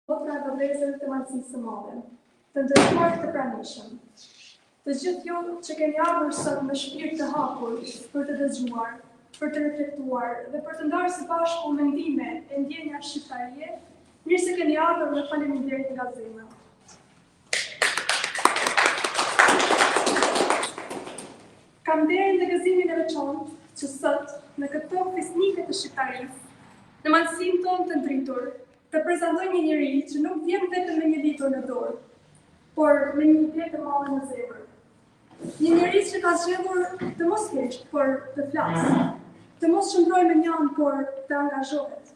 Motra e vëllezër të Malësisë së Madhe, të nderuar të pranishëm. Të gjithë ju që keni ardhur sot me shpirt të hapur për të dëgjuar, për të reflektuar dhe për të ndarë së bashku mendime e ndjenja shqiptarie, mirë se keni ardhur dhe faleminderit nga zemra. Kam nderin dhe gëzimin e veçantë që sot, në këtë tokë fisnike të shqiptarisë, në malësinë tonë të ndritur, të prezantoj një njeri që nuk vjen vetëm me një libër në dorë, por me një ide të madhe në zemër. Një njeri që ka zgjedhur të mos heshtë, por të flasë, të mos qëndrojë mënjanë, por të angazhohet,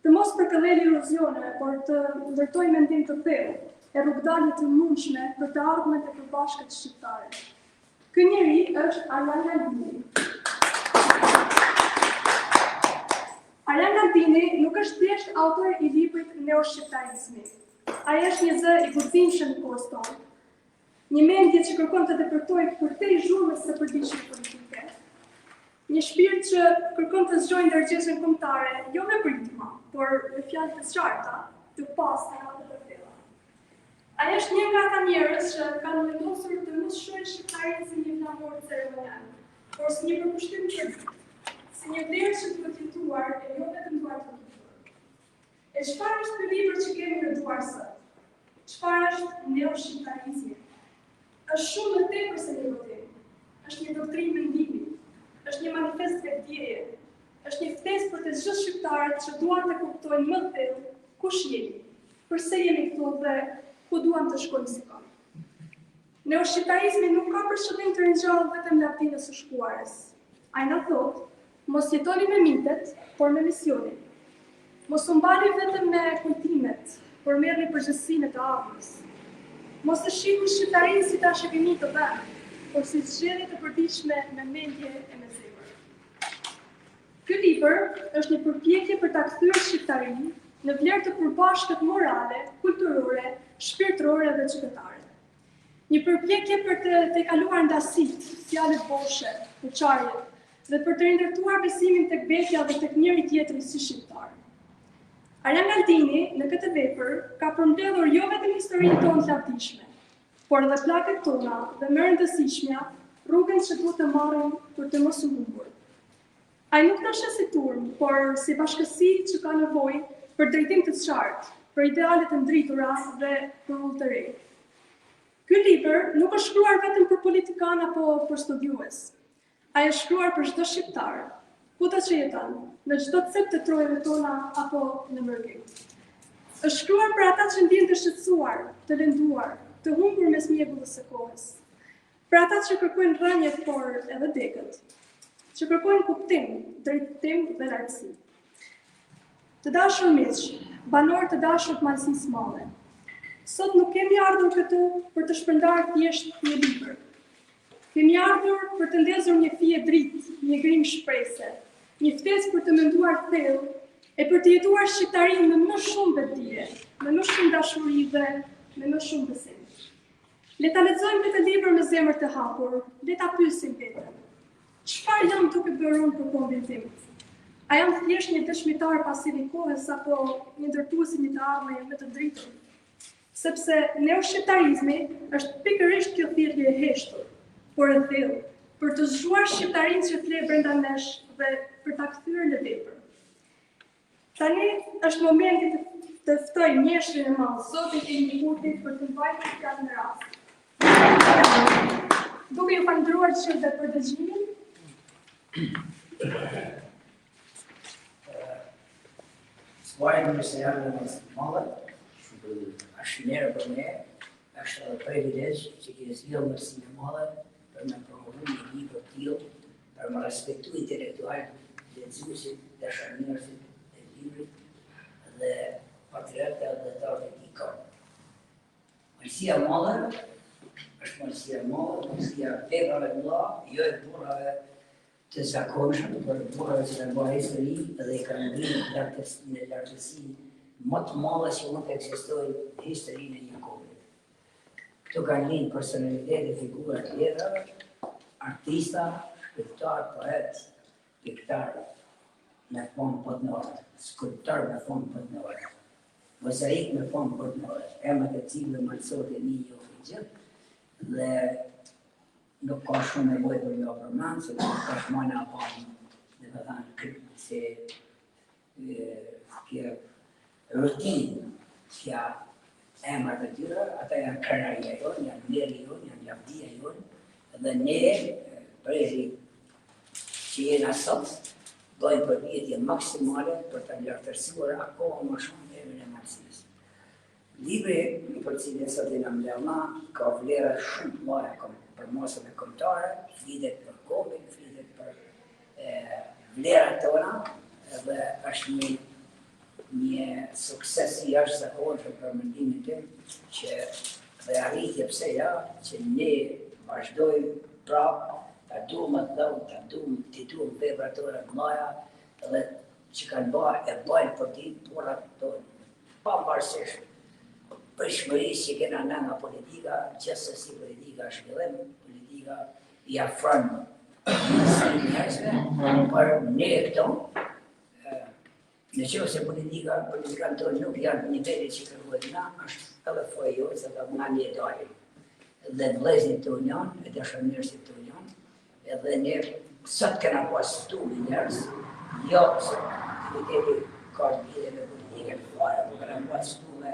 Të mos përkëdhelë iluzione, por të ndërtojë mendim të thellë e rrugëdalje të mundshme për të ardhmen e përbashkët shqiptare. Ky njeri është Arjan Galdini. Arjan Galdini nuk është thjesht autor i librit Neoshqiptarizmi. Ai është një zë i guximshëm i kohës tonë. Një mendje që kërkon të depërtojë përtej zhurmës së përditshme politike. Një shpirt që kërkon të zgjojë ndërgjegjen kombëtare, jo me britma, por me fjalë të qarta, të pastra dhe të thella. Ai është një nga ata njerëz që kanë vendosur të mos shohin shqiptarinë si një flamur ceremonial, por si një përkushtim për si një vlerë që duhet jetuar e jo vetëm duartrokitur. E çfarë është ky libër që kemi në duar sot? Çfarë është neoshqiptarizmi? Është shumë më tepër se një botim. Është një doktrinë mendimi. Është një manifest vetëdijeje. Është një ftesë për të gjithë shqiptarët që duan të kuptojnë më thellë kush jemi, përse jemi këtu dhe ku duam të shkojmë si komb. Neoshqiptarizmi nuk ka për qëllim të ringjallë vetëm lavdinë e së shkuarës. Ai na thotë, mos jetoni me mitet, por me misionin. Mos u mbani vetëm me kujtimet, por merrni përgjegjësinë e të ardhmes. Mos e shihni shqiptarinë si trashëgimi të dhënë, por si zgjedhje të përditshme me mendje e me zemër. Ky libër është një përpjekje për ta kthyer shqiptarinë në vlerë të përbashkët morale, kulturore, shpirtërore dhe qytetare. Një përpjekje për të tejkaluar ndasitë, fjalët boshe, përçarjet dhe për të rindërtuar besimin tek vetja dhe tek njëri-tjetri si shqiptar. Arjan Galdini në këtë vepër ka përmbledhur jo vetëm historinë tonë të lavdishme, por edhe plagët tona dhe më e rëndësishmja, rrugën që duhet të marrim për të mos u humbur. Ai nuk na sheh si turmë, por si bashkësi që ka nevojë për drejtim të qartë, për ideale të ndritura dhe për udhë të re. Ky libër nuk është shkruar vetëm për politikanë apo për studiues. Ai është shkruar për çdo shqiptar, kudo që jeton, në çdo cep të trojeve tona apo në mërgim. Është shkruar për ata që ndihen të shqetësuar, të lënduar, të humbur mes mjegullës së kohës. Për ata që kërkojnë rrënjët, por edhe degët, që kërkojnë kuptim, drejtim dhe lartësi. Të dashur miq, banorë të dashur të Malësisë së Madhe, sot nuk kemi ardhur këtu për të shpërndarë thjesht një libër. Kemi ardhur për të ndezur një fije dritë, një grimë shprese, një ftesë për të menduar thellë e për të jetuar shqiptarinë me më shumë vetëdije, me më shumë dashuri dhe me më shumë besim. Le ta lexojmë këtë libër me zemër të hapur, le ta pyesim veten. Çfarë jam duke bërë unë për kombin tim? A jam thjesht një dëshmitar pasiv i kohës apo një ndërtues i një të ardhmeje më të ndritur? Sepse neoshqiptarizmi është pikërisht kjo thirrje e heshtur, por e thellë, për të zgjuar shqiptarinë që fle brenda nesh dhe për ta kthyer në vepër. Tani është momenti të, të ftoj mjeshtrin e madh, zotin Elmi Kurti, për të mbajtur fjalën e rastit. Duke ju falënderuar të gjithëve për dëgjimin. Së pari mirë se erdhët në Malësi të Madhe, është nder për ne, është edhe privilegj që ke zgjedhur Malësinë e Madhe për me promovu një libër të tillë, për me respektu intelektualët, lexuesit, dashamirësit e librit dhe patriotët e atdhetarët e këtij kombi. Malësia e Madhe është Malësia e Madhe, Malësia e veprave të mëdha, jo e burrave të zakonshëm, por burrave që kanë bërë histori dhe i kanë ngritur në lartësi, në lartësi më të madhe që mund të ekzistojë në historinë e një kombi. Këtu kanë lind personalitete, figura të letrave, artista, shkrimtar, poet, piktor me famë botnore, skulptor me famë botnore. Mozaik me famë botërore, emrat e cilëve malësorët e mi njohin gjithë, dhe nuk ka shumë nevojë për me përmend, se tashmë na pa, dhe me thanë, se kjo rutinë, kjo emrat e tyre, ata janë krenaria jonë, janë nderi jonë, janë lavdia jonë, dhe ne, brezi që jena sot, bëjmë përpjekje maksimale për të lartësuar akoma më shumë emrin e Malësisë. Libri për cilin sot jena mbledhë ka vlera shumë të mëdha për masën e kombëtare, flitet për kombin, flitet për e, vlerat tona dhe është një një sukses i jashtëzakonshëm për mendimin tim që dhe arritje pse ja që ne vazhdojmë prapë ta duam atë dheun, ta duam, t'i duam veprat tona të mëdha dhe që kanë ba e bajnë për ditë burrat tonë. Pavarësisht pritshmërisë që kena na nga politika, gjithsesi politika është fillim, politika i afron si njerëzve, por ne këto, në qoftë se politika, politikanët tonë nuk janë në nivelit që kërkojmë na, është edhe faji jonë, se ta nga një dalim. Dhe vëllezërit tonë janë, e dashamirësit tonë janë, edhe ne sot kena pas ftu me njerëz, jo se aktiviteti ka lidhje me politikën fare, po kena pas ftu me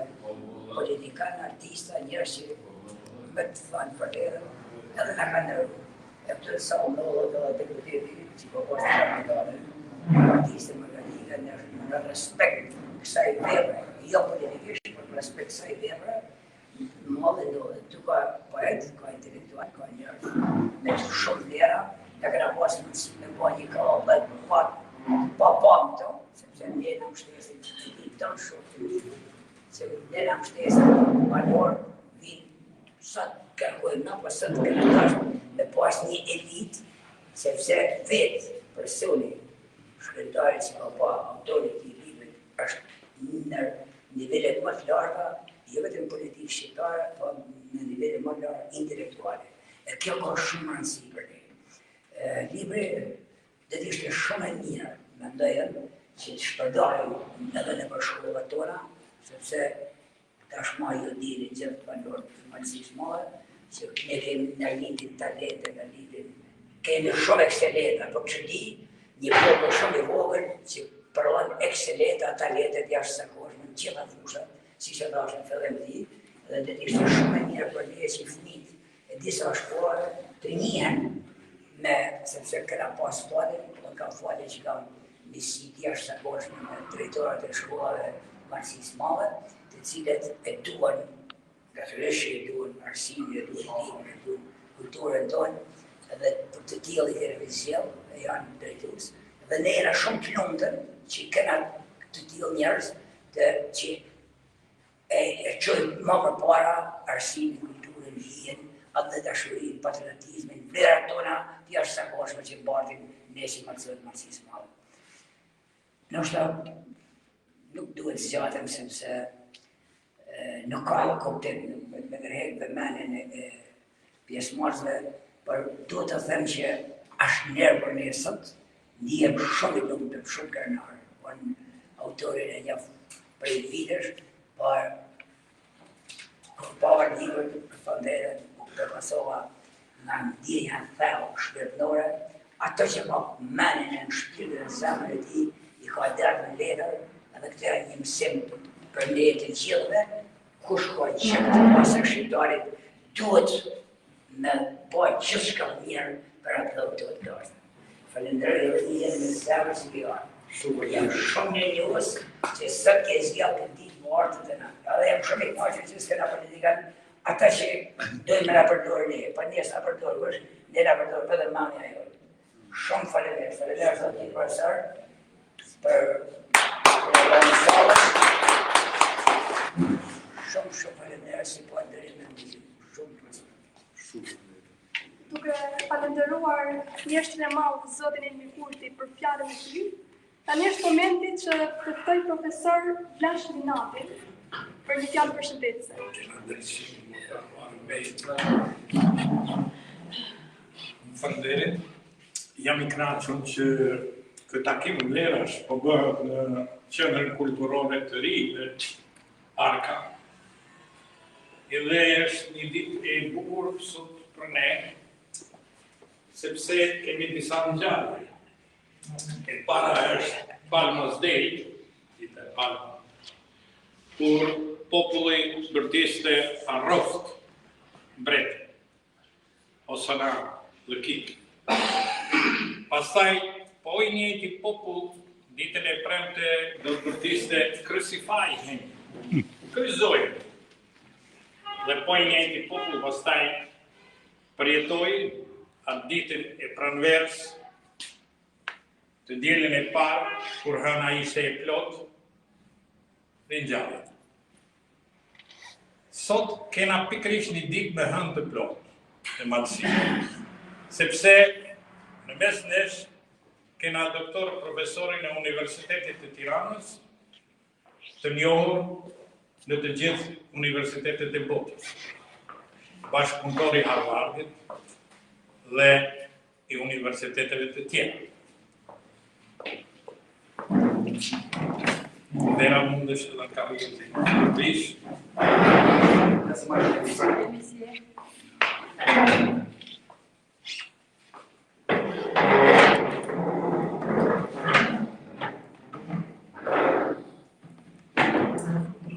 politikan, artista, njerëz që me të thanë vërtetën, edhe na kanë nderu. E këtë sa u ndodhët edhe deputeti që po pas të mandate, artiste më nga në, në respekt kësaj vepre, jo politikisht, por në respekt kësaj vepre, madhe ndodhe. Tu ka poet, ka intelektual, ka njerëz me shumë vlera, ja kena pas mundësi me ba një kallëp pa pa pa më to, sepse ne na mbështesin të di tonë shumë të mirë, se ne na mbështesin banorë vinë sot kërkojmë na, po sot kena tash me pas një elitë, sepse vetë personi shkrimtari që ka pa autori i këtij librit është në nivelet më të larta, jo vetëm politikë shqiptare, po në nivelet më të larta intelektuale. E kjo ka shumë rëndësi për ne. E, libri do të ishte shumë e mirë, mendoj unë, që të shpërndahej edhe nëpër shkollat tona, sepse tashmë ju dini gjithë banorët të Malësisë Madhe, që ne kemi na lindin talente, na lindin kemi shumë ekselenta, por që di, një popull shumë i vogël që prodhon ekselenta, talente të jashtëzakonshme në gjitha fushat, siç e thashë në fillim të dhe do të ishte shumë e mirë për ne që fëmijët e disa shkollave të njihen me, sepse kena pas falin, dhe kam falin që kam miqësi të jashtëzakonshme me drejtorat e shkollave Malësisë Madhe, të cilët e duan, natyrisht që e duan arsimin, e duan librin, e duan kulturën tonë, edhe për të tillë i kemi zgjedh, e janë drejtues, dhe ne jena shumë të lumtur që kena të tillë njerëz të që e, e çojnë më përpara arsimin, kulturën, hijen, atdhedashurinë, patriotizmin, vlerat tona të jashtëzakonshme që mbartin ne si malësorë të Malësisë Madhe. Ndoshta nuk duhet zgjatem sepse e, nuk ka edhe kuptim me, me tërhek vëmendjen e, e pjesëmarrësve, por duhet të them që është nder për ne sot, ndihem shumë i lumtur, shumë krenar. Unë autorin e njoh prej vitesh, por kur pava librin, për të nderën, u befasova nga ndjenja e thellë shpirtërore, ato që ka mendjen e në shpirtin e zemrën e tij, i ka derdhë në letër, edhe këtë është një mësim për ne të gjithëve, kush ka gjak të pastër shqiptarit, duhet me bo gjithçka mirë për atë dhe të të lartë. Falenderoj edhe një herë me zemër që ke ardhur. Shumë jam shumë mirënjohës që sot ke zgjedhur këtë ditë me ardhë te na. Edhe jam shumë i kënaqur që s'kena politikan ata që dojnë me na përdorë ne, po ne s'na përdor kush, ne na përdor vetëm mendja jonë. Shumë faleminderit, faleminderit zoti profesor për për sallën. Shumë shumë faleminderit si po nderim me ndihmë. Shumë shumë. Duke falenderuar mjeshtrin e madh zotin Elmi Kurti për fjalën e tij, tani është momenti që të ftoj profesor Vlash Minatin për një fjalë përshëndetëse. Faleminderit. Jam i kënaqur që ky takim vlerash po bëhet në qendrën kulturore të rinjve. Arka. Edhe është një ditë e bukur sot për ne, sepse kemi disa ngjarje. E para është Palmas Day, dita e palmës, kur populli bërtiste rroftë mbreti. Hosana the King. Pastaj, po i njëjti popull ditën e premte do të bërtiste Crucify him. Kryqëzoje. Dhe po i njëjti popull pastaj përjetoi atë ditën e pranverës të dielën e parë kur hëna ishte e plotë ringjalljen. Sot kena pikërisht një ditë me hënë të plotë në Malësi. Sepse në mes nesh kena doktor profesorin e Universitetit të Tiranës, të njohur në të gjithë universitetet e botës. Bashkëpunëtor i Harvardit dhe i universiteteve të tjera. Vera mundesh edhe në karrige të vish.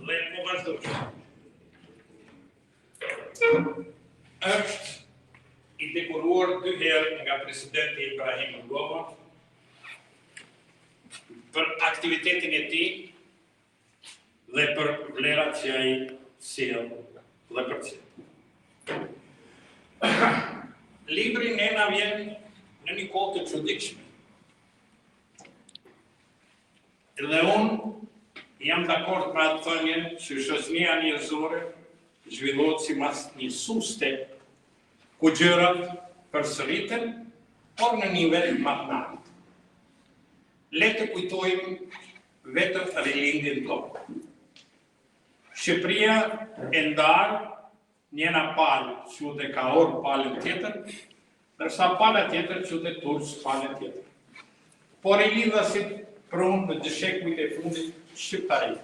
Dhe po vazhdojmë. Është i dekoruar dy herë nga presidenti Ibrahim Rugova për aktivitetin e tij dhe për vlerat që ai sjell dhe përcjell. Libri ne na vjen në një kohë të çuditshme. Dhe unë jam dakord me atë thënien që shoqënia njerëzore zhvillohet sipas një suste ku gjërat përsëriten, por në nivel më të lartë. Le të kujtojmë vetëm rilindjen tonë. Shqipëria e ndarë Njëna palë quante kaurr palën tjetër, ndërsa pala tjetër quante turq palën tjetër. Por rilindasit prunë në dy shekujt e fundit shqiptarinë.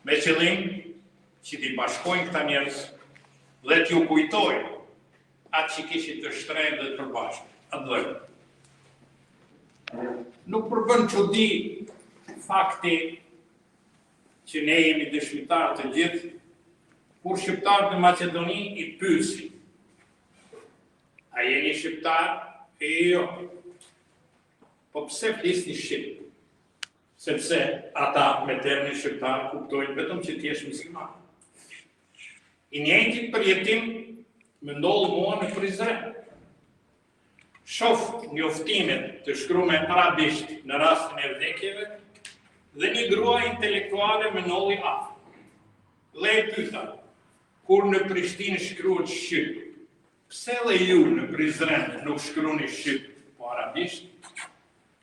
Me qëllim që t'i bashkojnë këta njerëz dhe t'ju kujtojnë atë që kishin të shtrenjtë dhe të përbashkët, atdheun. Nuk përbën çudi fakti që ne jemi dëshmitarë të gjithë, kur shqiptarët në Maqedoni i pyesin. A jeni shqiptar? E jo. Po pse flisni shqip? Sepse ata me termin shqiptar kuptojnë vetëm që të jesh musliman. I njëjti përjetim më ndodh mua në Prizren. Shof njoftimet të shkrume arabisht në rastin e vdekjeve dhe një grua intelektuale më ndodhi afër. Dhe e pyta, kur në Prishtinë shkruhet shqip, pse dhe ju në Prizren nuk shkruni shqip, po arabisht?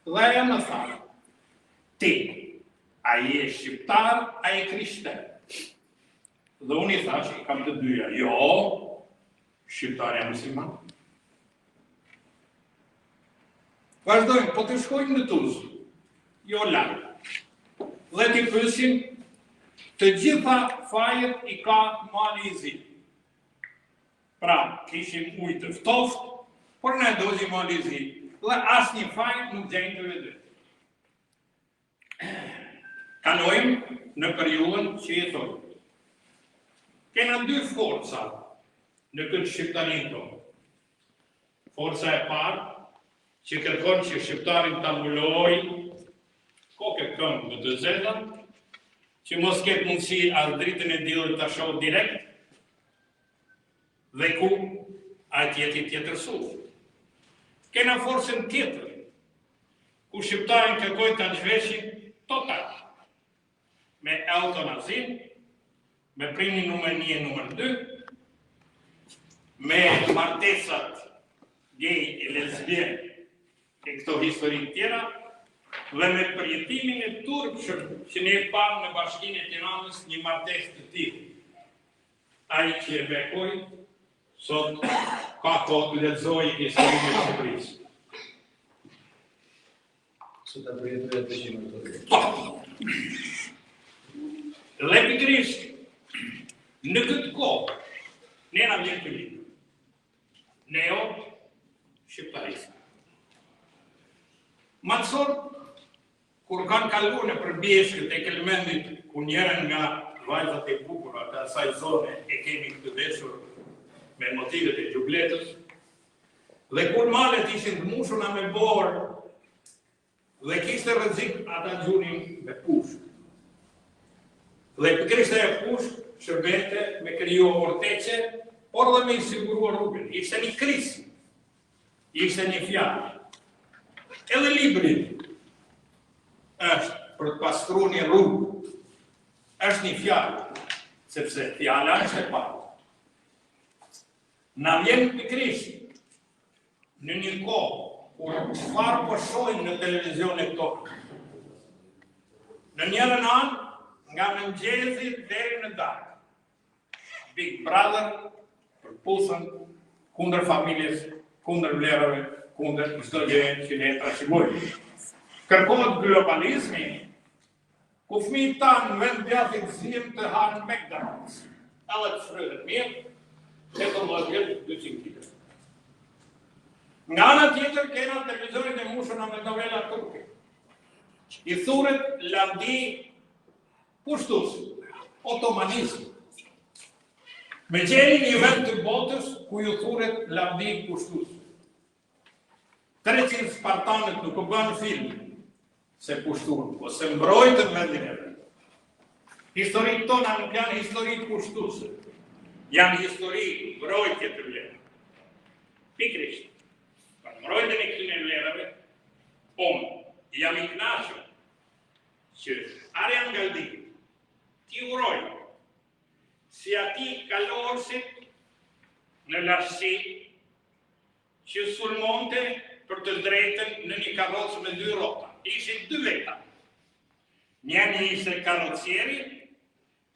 Dhe ajo më tha, ti, a je shqiptar, a je krishter? Dhe unë i thash, i kam të dyja, jo, Shqiptar jam musliman. Vazhdojmë, po të shkojmë në Tuz, jo larg. Dhe t'i pyesim, të gjitha fajet i ka Mali i Zi. Pra, kishim ujë të ftoftë, por na e dogji Mali i Zi. Dhe asnjë faj nuk gjejnë të vetë. Kalojmë në periudhën që jetojmë. Kena dy forca në këtë shqiptarinë tonë. Forca e parë që kërkon që shqiptarin ta mbulojë kokë e këmbë me të zeza, që mos ketë mundësi as dritën e diellit ta shohë direkt, dhe ku ai të jetë i tjetërsuar. Kena forcën tjetër, ku shqiptarin kërkojnë ta zhveshin total me eutanazin, me prindin numër 1 e numër 2, me martesat gay e lesbien e këto histori të tjera, dhe me përjetimin e turpshëm që ne pamë në bashkinë e Tiranës një martesë të tillë. Ai që e bekoi, sot ka kohë të lexojë historinë e Shqipërisë. Sot ta përjetoj atë që më thotë. Po. Dhe pikërisht në këtë kohë ne na vjen ky libër. Neo shqiptarizmi. Malësorët, kur kanë kaluar nëpër bjeshkët e Kelmendit, ku njërën nga vajzat e bukura të asaj zone e kemi këtë veshur me motivet e xhubletës, dhe kur malet ishin të mbushura me borë Dhe kishte rrezik ata gjunin me pushkë. Dhe pikërisht ajo pushkë shërbente me kriju orteqe, por dhe me i sigurua rrugën. Ishte një krismë, ishte një fjalë. Edhe libri është për të pastru një rrugë, është një fjalë, sepse fjala është e parë. Na vjen pikërisht Në një kohë kur çfarë po shohim në televizionet tona? Në njërën anë, nga mëngjesi deri në darkë. Big Brother përputhen kundër familjes, kundër vlerave, kundër çdo gjëje që ne trashëgojmë. Kërkohet globalizmi, ku fëmijët tanë në vend djathit ziem të hanë McDonald's. Edhe të fryhen mirë, 18 vjet, 200 kg. Nga ana tjetër kena televizorin e mbushur me novela turke. I thuret lavdi pushtus, otomanizm. Më gjeni një vend të botës ku ju thuret lavdi pushtus. 300 spartanët nuk u bënë film se pushtuan, po se mbrojtën vendin e vet. Historitë tona nuk janë histori pushtuese, janë histori mbrojtje të vlerave. Pikërisht, për mbrojtjen e këtyre vlerave, unë jam i kënaqur që Arjan Galdini t'i uroj si atij kalorësit në lashtësi që sulmonte për të drejtën në një karrocë me dy rrota. Ishin dy veta. Njëri ishte karrocieri,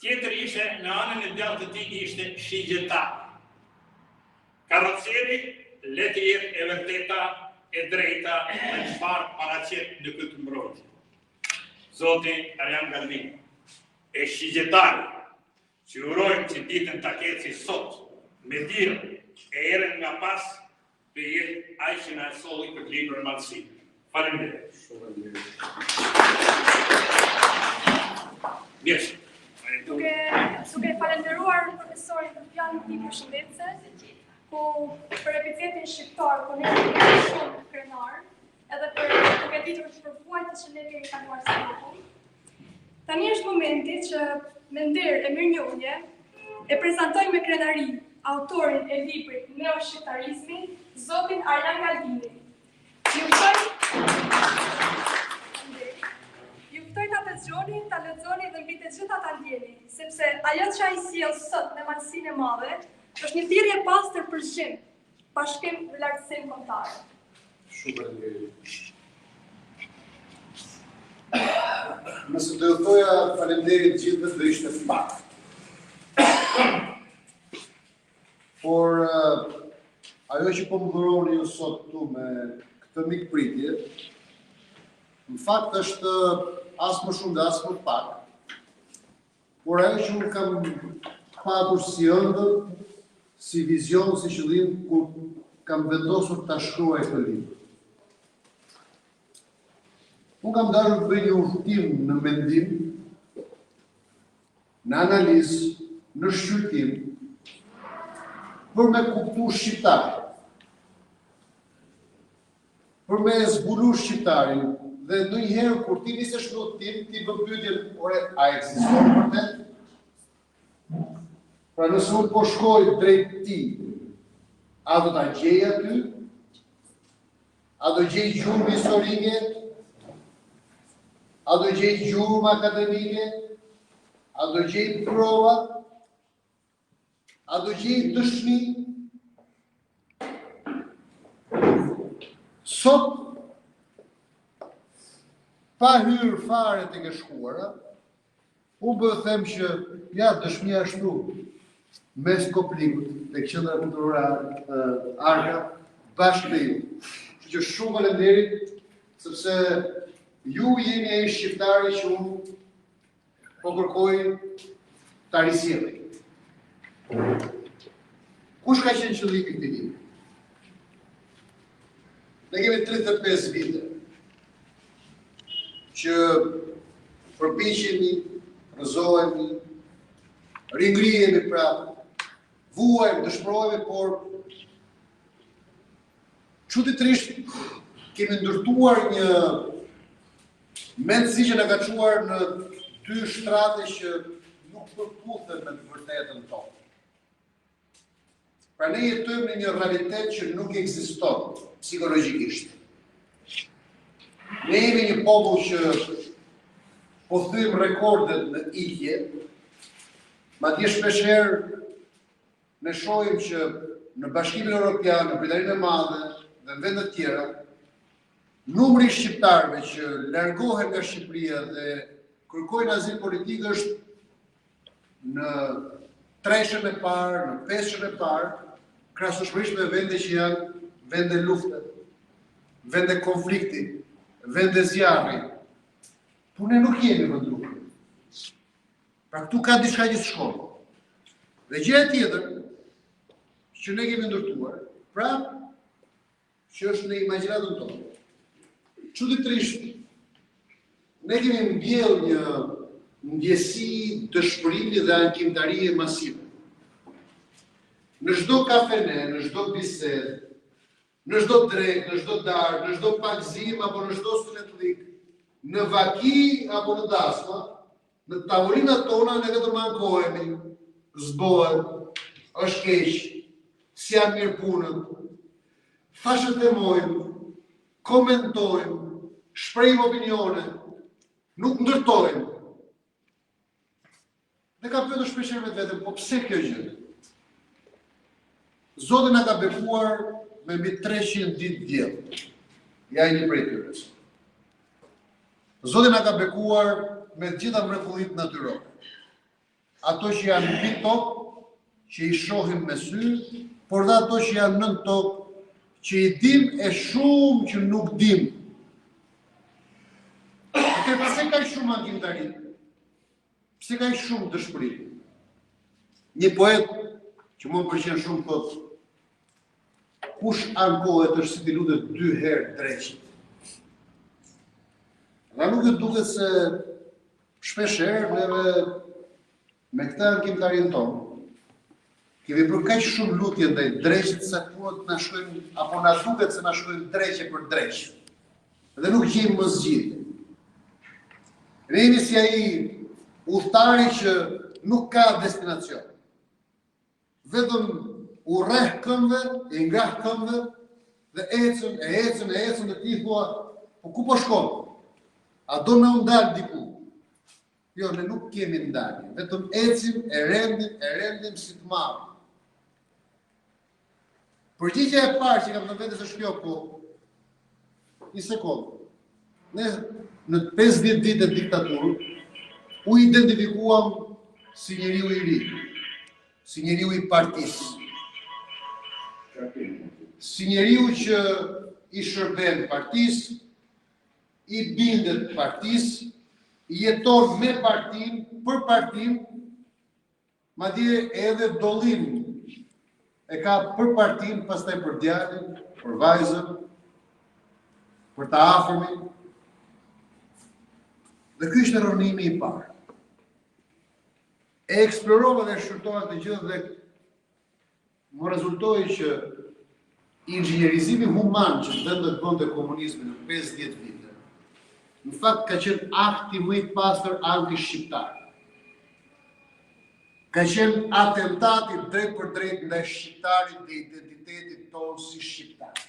tjetri ishte në anën e djathtë të tij ishte shigjetar. Karrocieri le të jetë e vërteta, e drejta dhe çfarë paraqet në këtë mbrojtje. Zoti Arjan Galdini, e shigjetari Që urojmë që ditën ta ketë si sot, me diell e erën nga pas, të jetë ai që na e solli këtë libër në Malësi. Faleminderit. Shumë faleminderit. Mirë. Duke duke falënderuar profesorin për fjalën e tij përshëndetëse, ku për epitetin shqiptar, ku ne jemi shumë krenar, edhe për duke ditur për vuajtjet që ne kemi kaluar si popull. Tani është momenti që me nder e mirënjohje e prezantoj me krenari autorin e librit Neoshqiptarizmi, zotin Arjan Galdini. Ju ftoj Ju ftoj ta dëgjoni, ta lexoni dhe mbi të gjitha ta ndjeni, sepse ajo që ai sjell sot në Malësinë e Madhe është një thirrje e pastër për zgjim, bashkim dhe lartësim kombëtar. Shumë faleminderit. Nëse do ju thoja faleminderit të gjithëve do ishte pak. Por ajo që po më dhuroni ju sot këtu me këtë mikpritje, në fakt është as më shumë dhe as më pak, Por ajo që unë kam patur si ëndërr, si vizion, si qëllim, kur kam vendosur ta shkruaj këtë libër. Unë kam dashur të bëj një udhëtim në mendim, në analizë, në shqyrtim, për me kuptu shqiptarin. Për me e zbulu shqiptarin dhe ndonjëherë kur ti nisesh në udhëtim, ti bën pyetjen, ore, a ekziston vërtet? Pra nëse unë po shkoj drejt tij, a do ta gjej aty? A do gjej gjurmë historike? A do gjej gjurmë akademike? A do gjej prova? A do gjej dëshmi? Sot, pa hyrë fare tek e shkuara, unë po them që, ja, dëshmia është këtu, mes Koplikut, tek qendra kulturore Arka, bashkë me ju. Kështu që shumë faleminderit, sepse ju jeni ai shqiptari që unë. Po kërkoj ta risjellim. Kush ka qenë qëllimi i këtij libri? Ne kemi 35 vite që përpiqemi, rrëzohemi, ringrihemi prapë, vuajmë, dëshpërohemi, por çuditërisht kemi ndërtuar një mendësi që na ka çuar në dy shtrate që nuk përputhen me të vërtetën tonë. Pra ne jetojmë në një realitet që nuk ekziston psikologjikisht. Ne jemi një popull që po thyejmë rekordet në ikje, madje shpeshherë ne shohim që në Bashkimin Europian, në Britaninë e Madhe dhe në vende të tjera, numri i shqiptarëve që largohen nga Shqipëria dhe kërkojnë azil politik është në treshen e parë, në peshen e parë, krahasueshmërisht me vende që janë vende lufte, vende konflikti, vende zjarri. Por ne nuk jemi vend lufte. Pra këtu ka diçka që s'shkon. Dhe gjëja tjetër që ne kemi ndërtuar, pra që është në imagjinatën tonë. Çuditërisht ne kemi mbjellë një ndjesi dëshpërimi dhe ankimtarie masive. Në çdo kafene, në çdo bisedë, në çdo drekë, në çdo darkë, në çdo pagëzim apo në çdo synetllik, në vaki apo në dasma, Në tavolinat tona ne vetëm ankohemi, s'bohet, është keq, s'janë mirë punët, thashethemojmë, komentojmë, shprehim opinione, nuk ndërtojmë. Dhe kam pyetur shpeshherë vetveten, po pse kjo gjë? Zoti na ka bekuar me mbi 300 ditë diell. Ja një prej tyre. Zoti na ka bekuar me të gjitha mrekullitë natyrore. Ato që janë mbi tokë, që i shohim me sy, por dhe ato që janë nën tokë, që i dim e shumë që nuk dim. Atëherë pse kaq shumë ankimtari? Pse kaq shumë dëshpërim? Një poet që mua më pëlqen shumë thotë kush ankohet është si t'i lutet dy herë dreqit. Dhe nuk ju duket se shpesh herë neve me këtë ankimtarinë tonë, kemi bërë kaq shumë lutje ndaj dreqit sa punët na shkojnë apo na duket se na shkojnë dreq e për dreq. Dhe nuk gjejmë më zgjidhje. Ne jemi si ai udhëtari që nuk ka destinacion. Vetëm u rreh këmbëve, i ngrah këmbëve dhe ecën, e ecën, e ecën dhe ti thua, po ku po shkon? A do me u ndal diku? Jo, ne nuk kemi ndalje, vetëm ecim e rendim, e rendim si të marrë. Përgjigja e parë që kam dhënë vetes është kjo, po një sekondë. Ne në 50 vite diktaturë u identifikuam si njeriu i ri, si njeriu i partisë. Si njeriu që i shërben partisë, i bindet partisë, jeton me partinë, për partinë, Madje edhe dollinë e ka për partinë, pastaj për djalin, për vajzën, për të afërmin. Dhe ky ishte rrënimi i parë. E eksplorova dhe shqyrtova këtë gjë dhe Më rezultoi që inxhinierizimi human që donte të bënte komunizmi në 50 vite, në fakt ka qenë akti më i pastër anti-shqiptar. Ka qenë atentati drejtpërdrejt ndaj shqiptarit dhe identitetit tonë si shqiptar.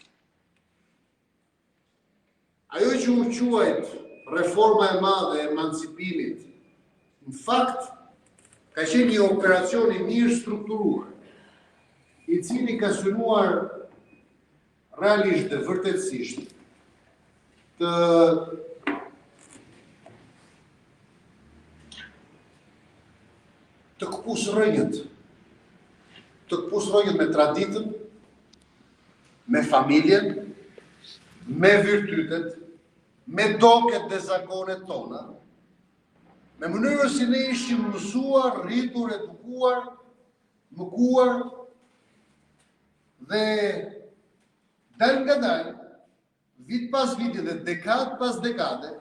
Ajo që u quajt reforma e madhe e emancipimit, në fakt ka qenë një operacion i mirë strukturuar, i cili ka synuar realisht dhe vërtetësisht të të këpusë rrënjët, të këpusë rrënjët me traditën, me familjen, me virtytet, me doket dhe zakonet tona, Me mënyrën si ne ishim mësuar, rritur, edukuar, mëkuar dhe dalëngadalë, vit pas viti dhe dekadë pas dekade,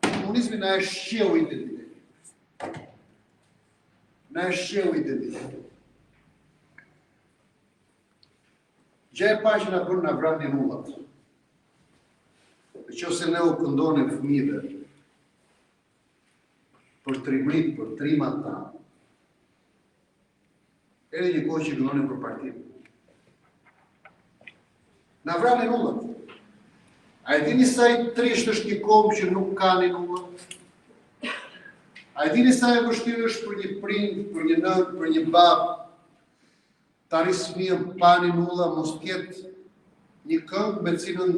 komunizmi na e shqeu identitetin. Na e shqeu identitetin. Gjëja e parë që na bënë na vranë ninullat. Në qoftë se ne u këndonim fëmijëve për trimëritë, për trimat tanë, erdhi një kohë që këndonim për partinë. Na vranë ninullat. A e dini sa i trishtë është një komb që nuk ka ninulla? A e dini sa e vështirë është për një prind, për një nënë, për një babë, Ta rrisë fëmijën pa ninulla, mos të ketë një këngë me të cilën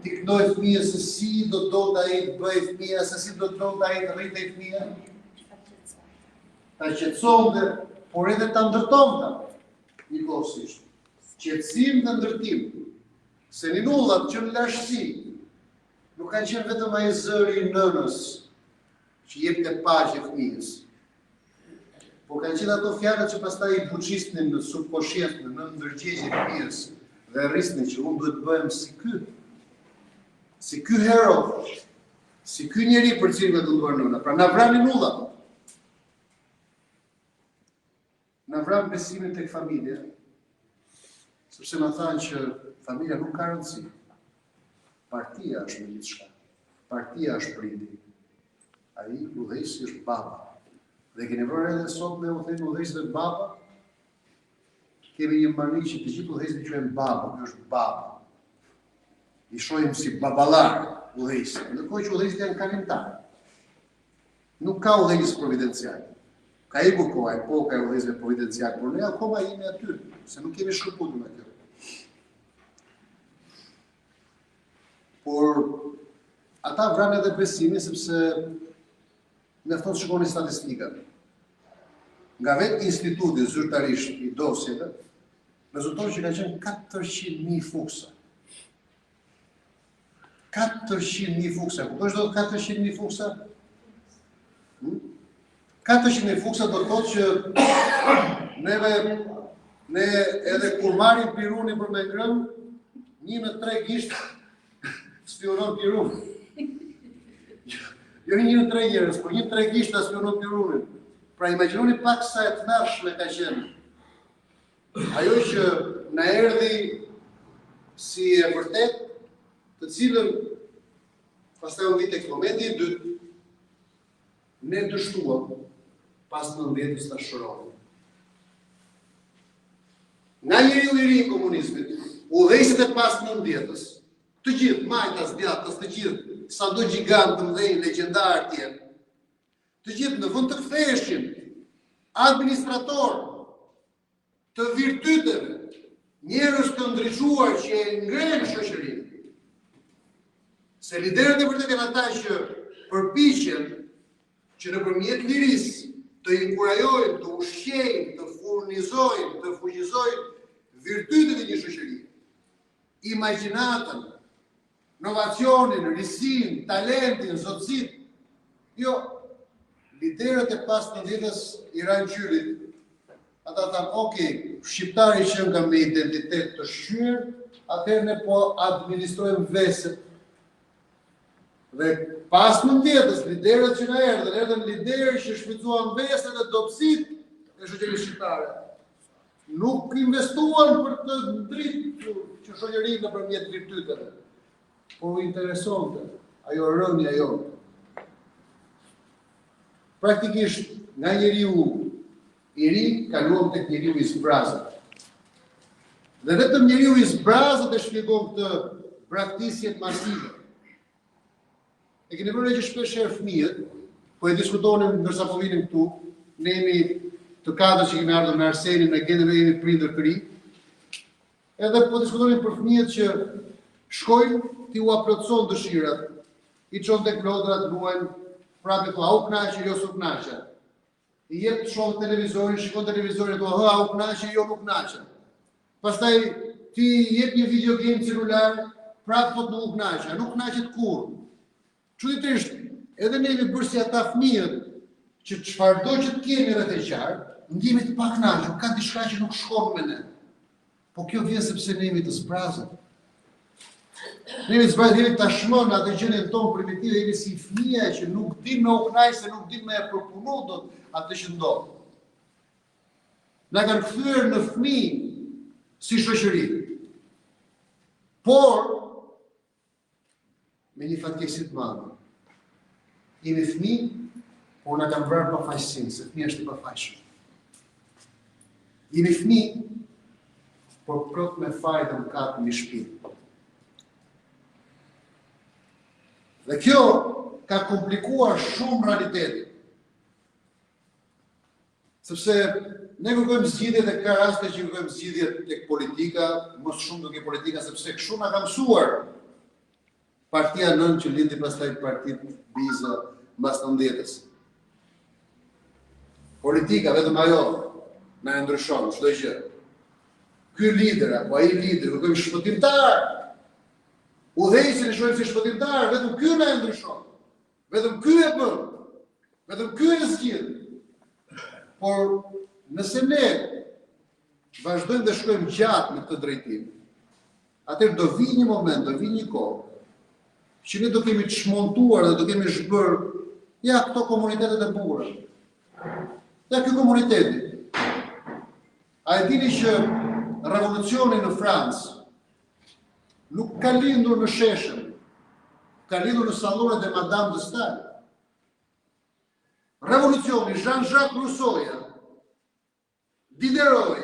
t'i këndojë fëmijës se si do të donte ai të bëhej fëmija, se si do të donte ai të rritej fëmija. Ta qetësonte, por edhe ta ndërtonte njëkohësisht. Qetësim dhe ndërtim. Se ninullat që në lashtësi nuk kanë qenë vetëm ai zëri i nënës që jepte paqe fëmijës. Por kanë qenë ato fjalët që pastaj i buçisnin në subkoshiencë, në nënndërgjegje fëmijës dhe rrisnin që unë duhet të bëhem si ky. Si ky hero, si ky njeri për cilin ka kënduar nëna. Pra na vranë ninullat. Na vranë besimin tek familja, sepse na thanë që familja nuk ka rëndësi. Partia është më gjithçka. Partia është prindi. Ai udhëheqësi është baba. Dhe keni vënë re edhe sot ne u themi udhëheqësve baba? Kemi një mani që të gjithë udhëheqësit i quajmë baba, ky është baba. I shohim si baballar udhëheqësit, ndërkohë që udhëheqësit janë kalimtarë. Nuk ka udhëheqës providencial. Ka ikur koha, epoka e udhëheqësve providencial, por ne akoma jemi aty, se nuk jemi shkëputur nga kjo. Por ata vranë edhe besimin sepse mjafton të shikoni statistikat. Nga vetë instituti zyrtarisht i dosjeve, rezulton që ka qenë 400.000 fuksa. 400.000 fuksa. Kupton ç'do të thotë 400.000 fuksa? Hmm? 400.000 fuksa do të thotë që neve ne edhe kur marrim pirunin për me ngrënë, një në tre gisht spiunon pirun. Jo një në tre njerëz, por një në tre gisht spiunon pirunin. Pra imagjinoni pak sa e tmerrshme ka qenë. Ajo që na erdhi si e vërtetë, të cilën pastaj u vij tek momenti i dytë, ne dështuam pas nëntëdhjetës ta shëronim. Nga njeriu i ri i komunizmit, udhëheqësit e pas nëntëdhjetës, të gjithë, majtas, djathtas, të gjithë, sado gjigantë të mëdhenj, legjendarë të jenë, të gjithë në vend të ktheheshin administratorë të virtyteve, njerëz të ndriçuar që e ngrenë shoqërinë. Se liderët e vërtetë janë ata që përpiqen që nëpërmjet lirisë të inkurajojnë, të ushqejnë, të furnizojnë, të fuqizojnë virtytet e një shoqërie. Imagjinatën, novacionin, risinë, talentin, zotësitë. Jo, liderët e pas nëntëdhjetës i ranë qylit. Ata thanë, ok, shqiptari qenka me identitet të shqyer, atëherë ne po administrojmë veset. Dhe pas nëntëdhjetës, liderët që na erdhën, erdhën liderë që shfrytëzuan veset e dobësitë e shoqërisë shqiptare. Nuk investuan për të ndritur që shoqërinë nëpërmjet virtyteve, por u interesonte ajo rënia jonë. Praktikisht, nga njeriu i ri, kaluam tek njeriu i zbrazët. Dhe vetëm njeriu i zbrazët e shpjegon këtë braktisje masive. E keni vënë re që shpesh herë fëmijët, po e diskutonim ndërsa po vinim këtu, ne jemi të katër që kemi ardhur me Arsenin, me Gentin, ne jemi prindër të ri. Edhe po diskutonim për fëmijët që shkojnë ti ua plotëson dëshirat. I çon tek lodrat, luajnë, prapë thua, a u kënaqe, jo s'u kënaqa. I jep të shohë televizorin, shikon televizorin, thua, hë, a u kënaqe, jo nuk kënaqa. Pastaj ti i jep një video game celular, prapë thotë nuk u kënaqa, nuk kënaqet kurrë. Çuditërisht, Edhe ne jemi bërë si ata fëmijët që çfarëdo që të kemi rreth e qark, ndihemi të pakënaqur, ka diçka që nuk shkon me ne. Po kjo vjen sepse ne jemi të zbrazët. Ne jemi të zbrazët, jemi tashmë në atë gjendjen tonë primitive, jemi si fëmija që nuk din me u kënaq se nuk din me e përpunu dot atë që ndodh. Na kanë kthyer në fëmijë si shoqëri. Por me një fatkeqësi të madhe. Jemi fëmijë, por na kanë vrarë pafajësinë, se fëmija është i pafajshëm. Jemi fëmijë, por plot me faj dhe mëkat mbi shpinë. Dhe kjo ka komplikuar shumë realitetin. Sepse ne kërkojmë zgjidhje dhe ka raste që kërkojmë zgjidhje tek politika, më shumë tek politika sepse kështu na ka mësuar partia nënë që lindi pastaj partitë biza mbas 90-ës. Politika vetëm ajo na e ndryshon çdo gjë. Ky lider apo ai lider kërkojmë shpëtimtar. Udhëheqësin e shohim si shpëtimtar, vetëm ky na e ndryshon. Vetëm ky e bën. Vetëm ky e zgjidh. Por nëse ne vazhdojmë dhe shkojmë gjatë në këtë drejtim, atëherë do vijë një moment, do vijë një kohë që ne do kemi çmontuar dhe do kemi zhbërë ja këto komunitetet e bukura. Ja ky komuniteti. A e dini që revolucioni në Francë Nuk ka lindur në sheshe, ka lindur në sallonet e Madame de Stael. Revolucioni, Jean-Jacques Rousseau-ja, Diderot,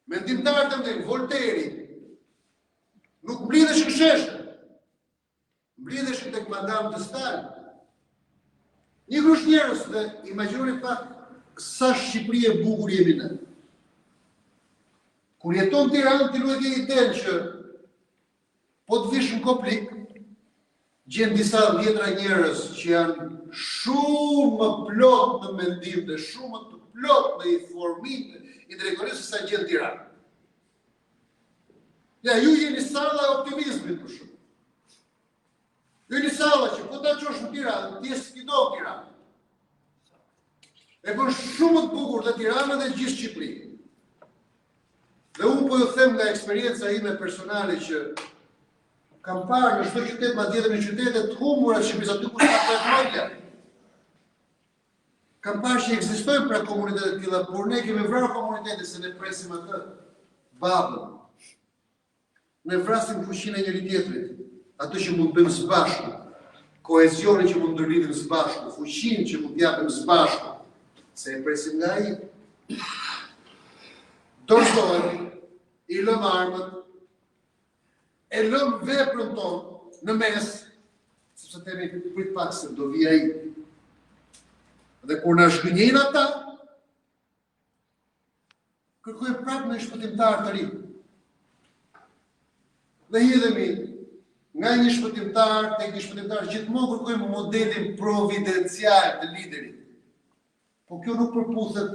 mendimtarët e mëdhenj, Voltaire, nuk mblidheshin në sheshe, Mblidheshin tek Madame de Stael. Një grusht njerëz dhe imagjinoni pak sa Shqipëri e bukur jemi ne. Kur jeton në Tiranë, ti nuk e ke idenë që po të vish në Koplik, gjen disa dhjetra njerëz që janë shumë më plot në mendim dhe shumë më të plot në informim intelektualisht se sa gjen në Tiranë. Ja, ju jeni salla e optimizmit për shembull. Ju jeni salla që po ta çosh në Tiranë, ti e sfidon Tiranë. E bën shumë më të bukur dhe Tiranën dhe gjithë Shqipërinë. Dhe unë po ju them nga eksperienca ime personale që kam parë në çdo qytet, madje edhe në qytete të humbura të Shqipërisë, aty ku s'ka petrolja. Kam parë që ekzistojnë pra komunitete të tilla, por ne kemi vrarë komunitetin se ne presim atë babën. Ne vrasim fuqinë e njëri tjetrit, atë që mund të bëjmë së bashku, kohezionin që mund të ndërlidhim së bashku, fuqinë që mund të japim së bashku, se e presim nga ai. Dorëzohemi, i lëmë armët, e lëmë veprën tonë në mes, sepse themi prit pak se do vijë ai. Dhe kur na zhgënjejnë ata, kërkojmë prapë një shpëtimtar të ri. Dhe hidhemi nga një shpëtimtar tek një shpëtimtar, gjithmonë kërkojmë modelin providencial të liderit. Po kjo nuk përputhet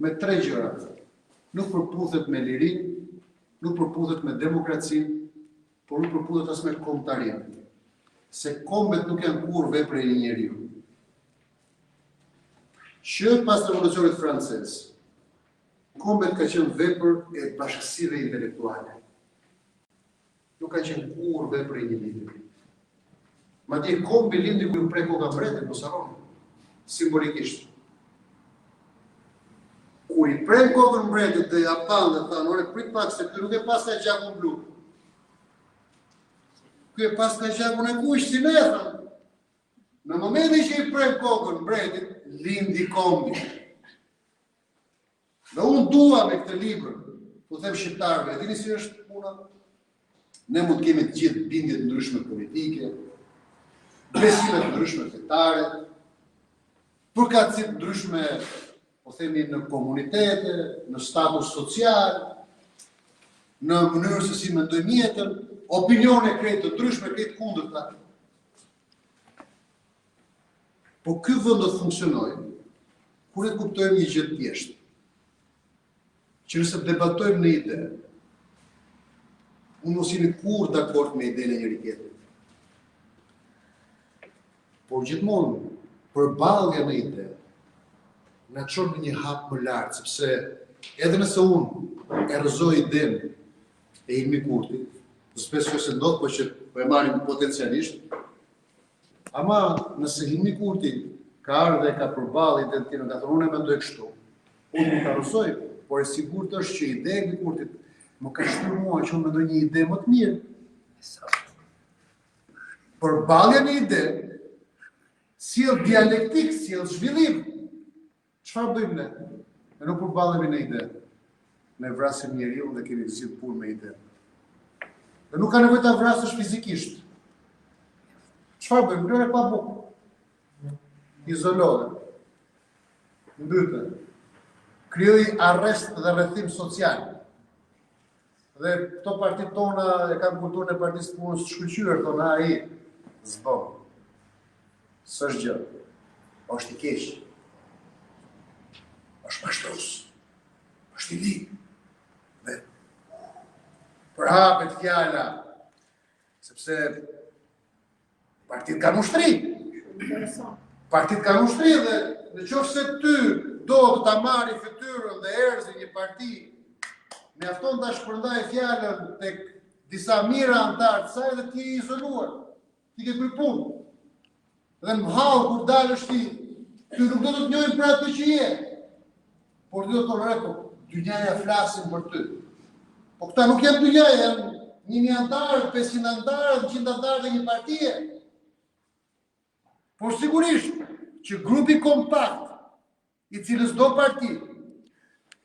me tre gjëra. Nuk përputhet me lirinë, nuk përputhet me demokracinë, por nuk përputhet as me kombëtarinë. Se kombet nuk janë kurrë vepër e një njeriu. Që pas revolucionit francez, kombet ka qenë vepër e bashkësive intelektuale. Nuk ka qenë kurrë vepër e një lideri. Madje kombi lindi kur iu pre koka mbretit, mos harroni. Simbolikisht. Kur i prenë kokën mbretit dhe ja panë dhe thanë, ore prit pak se ky nuk e paska gjakun blu. Ky e paska gjakun e kuq, si ne, thanë. Në momentin që i prenë kokën mbretit, lindi kombi. Dhe unë dua me këtë libër, t'u them shqiptarëve, e dini si është puna? Ne mund të kemi të gjithë bindje të ndryshme politike, besime të ndryshme fetare, përkatësi të ndryshme, po themi në komunitete, në status social, në mënyrë se si mendojmë jetën, opinione krejt të ndryshme, krejt të kundërta. Po ky vend do të funksionojë kur e kuptojmë një gjë të thjeshtë. Që nëse debatojmë në ide, mund mos jemi kurrë dakord me idenë e njëri tjetrit. Por gjithmonë përballja në ide na çon në një hap më lart, sepse edhe nëse unë e rrëzoj idenë e Hilmi Kurtit, s'besoj se ndodh, po që po e marrim potencialisht, ama nëse Hilmi Kurti ka ardhur dhe ka përballë idenë time, ka thënë unë e mendoj kështu, unë mund ta rrëzoj, por e sigurt është që ideja e Hilmi Kurtit më ka shtyrë mua që unë mendoj një ide më të mirë. Përballja në ide sjell dialektik, sjell zhvillim. Çfarë bëjmë ne? Ne nuk përballemi në ide. Ne vrasim njeriun dhe kemi zgjidh punë me ide. Dhe nuk ka nevojë ta vrasësh fizikisht. Çfarë bëjmë? Lëre pa bukë. Izoloje. Mbyte. Krijoji arrest dhe rrethim social. Dhe këto partitë tona e kanë kulturën e partisë së punës të shkëlqyer, thonë ai s'bën. S'është gjë. Është i keq. Është mashtrues. Është i lig. Dhe përhapet fjala sepse Partitë kanë ushtri. Partitë kanë ushtri dhe në qoftë se ty do të ta marri fytyrën dhe erzin një parti, mjafton ta shpërndaj fjalën tek disa mijëra anëtarë të saj dhe ti je i izoluar. Ti ke kry punë. Dhe në mëhallë kur dalësh ti, ty nuk do të të njohin për atë që je. Por ty do të thonë, po, dynjaja flasin për ty. Po këta nuk janë dynjaja, janë 1000 anëtarë, 500 anëtarë, 100 anëtarë të një partie. Por sigurisht që grupi kompakt i cilësdo parti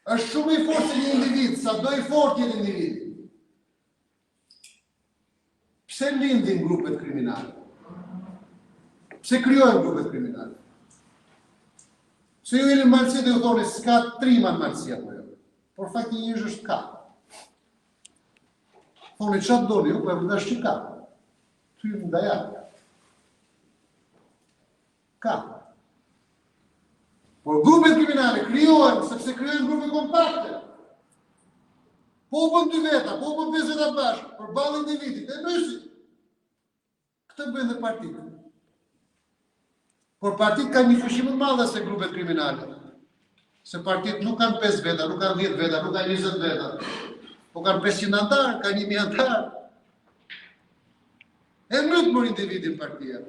është shumë i fortë se një individ, sado i fortë jetë individi. Pse lindin grupet kriminale? Pse krijohen grupet kriminale? Se ju jeni në Malësi dhe ju thoni s'ka trima në Malësi apo jo. Por fakti një është ka. Thoni ça të doni ju, po e vërteta është që ka. Ty më daja. Ka. Por grupet kriminale krijohen sepse krijojnë grupe kompakte. Po u bën dy veta, po u bën pesë veta bashkë, përballë individit, e mbysin. Këtë bëjnë dhe partitë. Por partitë kanë një fuqi më të madhe se grupet kriminale. Se partitë nuk kanë 5 veta, nuk kanë 10 veta, nuk kanë 20 veta. Po kanë 500 anëtarë, kanë 1000 anëtarë. E mbyt mor individin partia.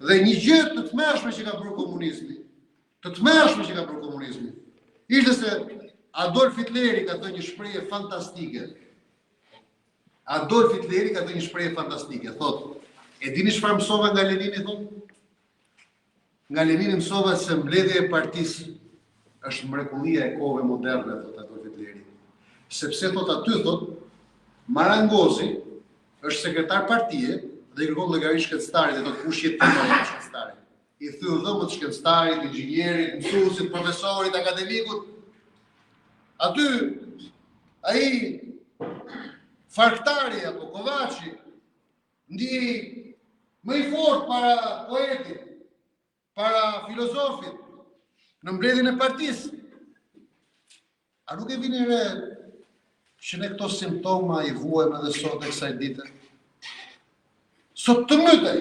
Dhe një gjë të tmerrshme që ka bërë komunizmi, të tmerrshme që ka bërë komunizmi, ishte se Adolf Hitleri ka thënë një shprehje fantastike. Adolf Hitleri ka thënë një shprehje fantastike, thotë, e dini çfarë mësova nga Lenini thotë? Nga Lenini mësova se mbledhja e partisë është mrekullia e kohëve moderne, thotë Adolf Hitleri. Sepse thotë aty thotë, marangozi është sekretar partie dhe i kërkon llogari shkencëtarit dhe thotë kush je ti më shkencëtari. I thyen dhëmbët shkencëtarit, inxhinierit, mësuesit, profesorit, akademikut. Aty ai farktari apo kovaçi ndihej më i fortë para poetit, para filozofit, në mbledhjen e partisë. A nuk e vini re që ne këto simptoma i vuajmë edhe sot e kësaj dite? Sot të myt ai.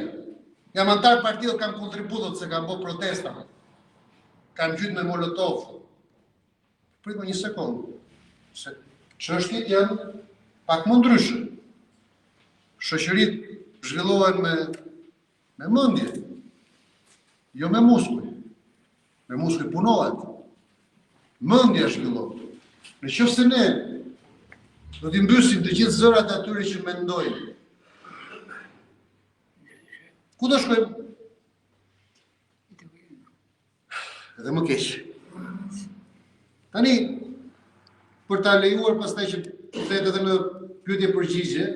Jam anëtar partie dhe kam kontribut se kam bo protesta. Kam gjujt me molotov. Prit më një sekundë. Se çështjet janë pak më ndryshe. Shoqëritë zhvillohen me me mendje, jo me muskuj. Me muskuj punohet. Mendja zhvillon. Në qoftë se ne do t'i mbysim të gjithë zërat e atyre që mendojnë. Ku do shkojmë? Edhe më keq. Tani, për ta lejuar pastaj që të kthehet edhe në pyetje përgjigje,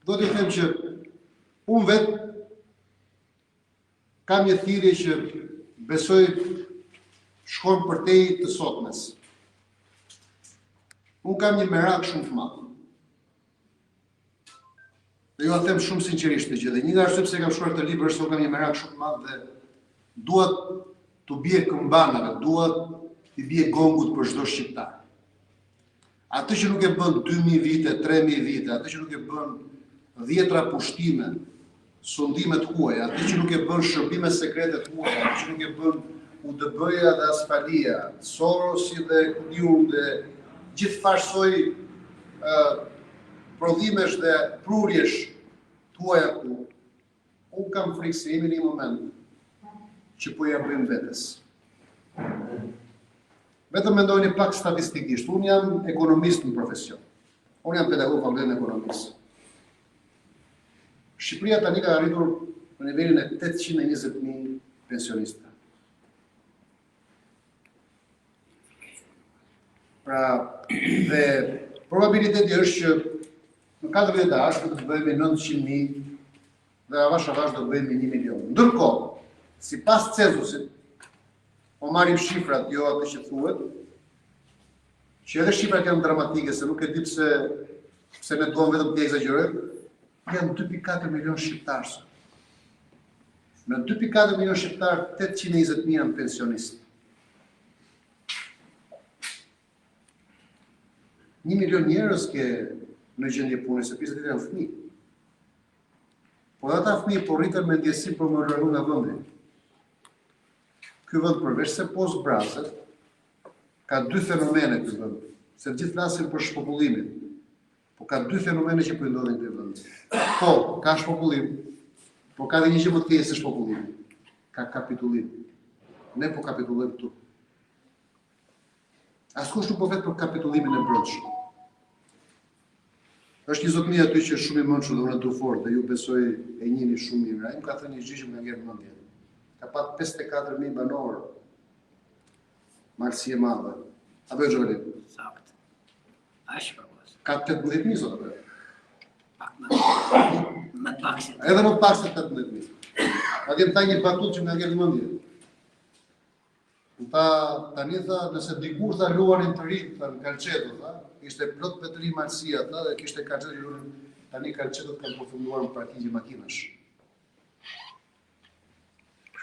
do t'ju them që unë vetë Kam një thirrje që besoj shkon përtej të sotmes. Unë kam një merak shumë të madh. Dhe jua them shumë sinqerisht këtë gjë. Dhe një nga arsyet pse kam shkruar këtë libër është se unë kam një merak shumë të madh dhe dua t'u bie këmbanave, dua t'i bie gongut për çdo shqiptar. Atë që nuk e bën 2000 vite, 3000 vite, atë që nuk e bën dhjetra pushtime. Sundime të huaja, atë që nuk e bën shërbime sekrete të huaja, atë që nuk e bën UDB-ja dhe Asfalia, Sorosi dhe ku di unë dhe gjithfarësoj prodhimesh dhe prurjesh të huaja këtu, unë kam frikë se jemi në një moment që po ia bëjmë vetes. Vetëm mendojeni pak statistikisht, unë jam ekonomist në profesion. Unë jam pedagog fakultetin e ekonomisë. Shqipëria tani ka arritur në nivelin e 820.000 pensionistëve. Pra, dhe probabiliteti është që në 4 vjet e ardhshme të bëhemi 900.000 dhe avash avash do bëhemi 1 milion. Ndërkohë, sipas censusit, po marrim shifrat, jo atë që thuhet, që edhe shifrat janë dramatike, se nuk e di pse pse ne duam vetëm të ekzagjerojmë, janë 2.4 milion shqiptarë sot. Në 2.4 milion shqiptarë, 820.000 janë pensionistë. Një milion njerëz ke në gjendje pune, se pjesa tjetër janë fëmijë. Po dhe ata fëmijë po rriten me ndjesi për m'u largu nga vendi. Ky vend përveç se po zbrazet, ka dy fenomene ky vend, se të gjithë flasin për shpopullimin. Po ka dy fenomene që po i ndodhin këtij vendi. Po, ka shpopullim, por ka dhe një gjë më të keqe se shpopullimi. Ka kapitullim. Ne po kapitullojmë këtu. Askush nuk po flet për kapitullimin e brendshëm. Është një zotni aty që është shumë i mençur dhe unë e du fort dhe ju besoj e njihni shumë mirë. Ai më ka thënë një gjë që më ka ngelë në mendje. Ka pat 54.000 banorë Malësi e Madhe. Apo jo Xholi? Sakt. Aq po. Ka 18.000 sot apo? Pak më. Më pak se. Edhe më pak se 18.000. Madje më tha një batutë që më ka ngelë në mendje. Më tha, tani tha, nëse dikur tha luanin të rinjtë, tha në kalçeto, tha, ishte plot me të rinj Malësia, tha, dhe kishte kalçeto që luanin, tani kalçetot kanë përfunduar në parkingje makinash.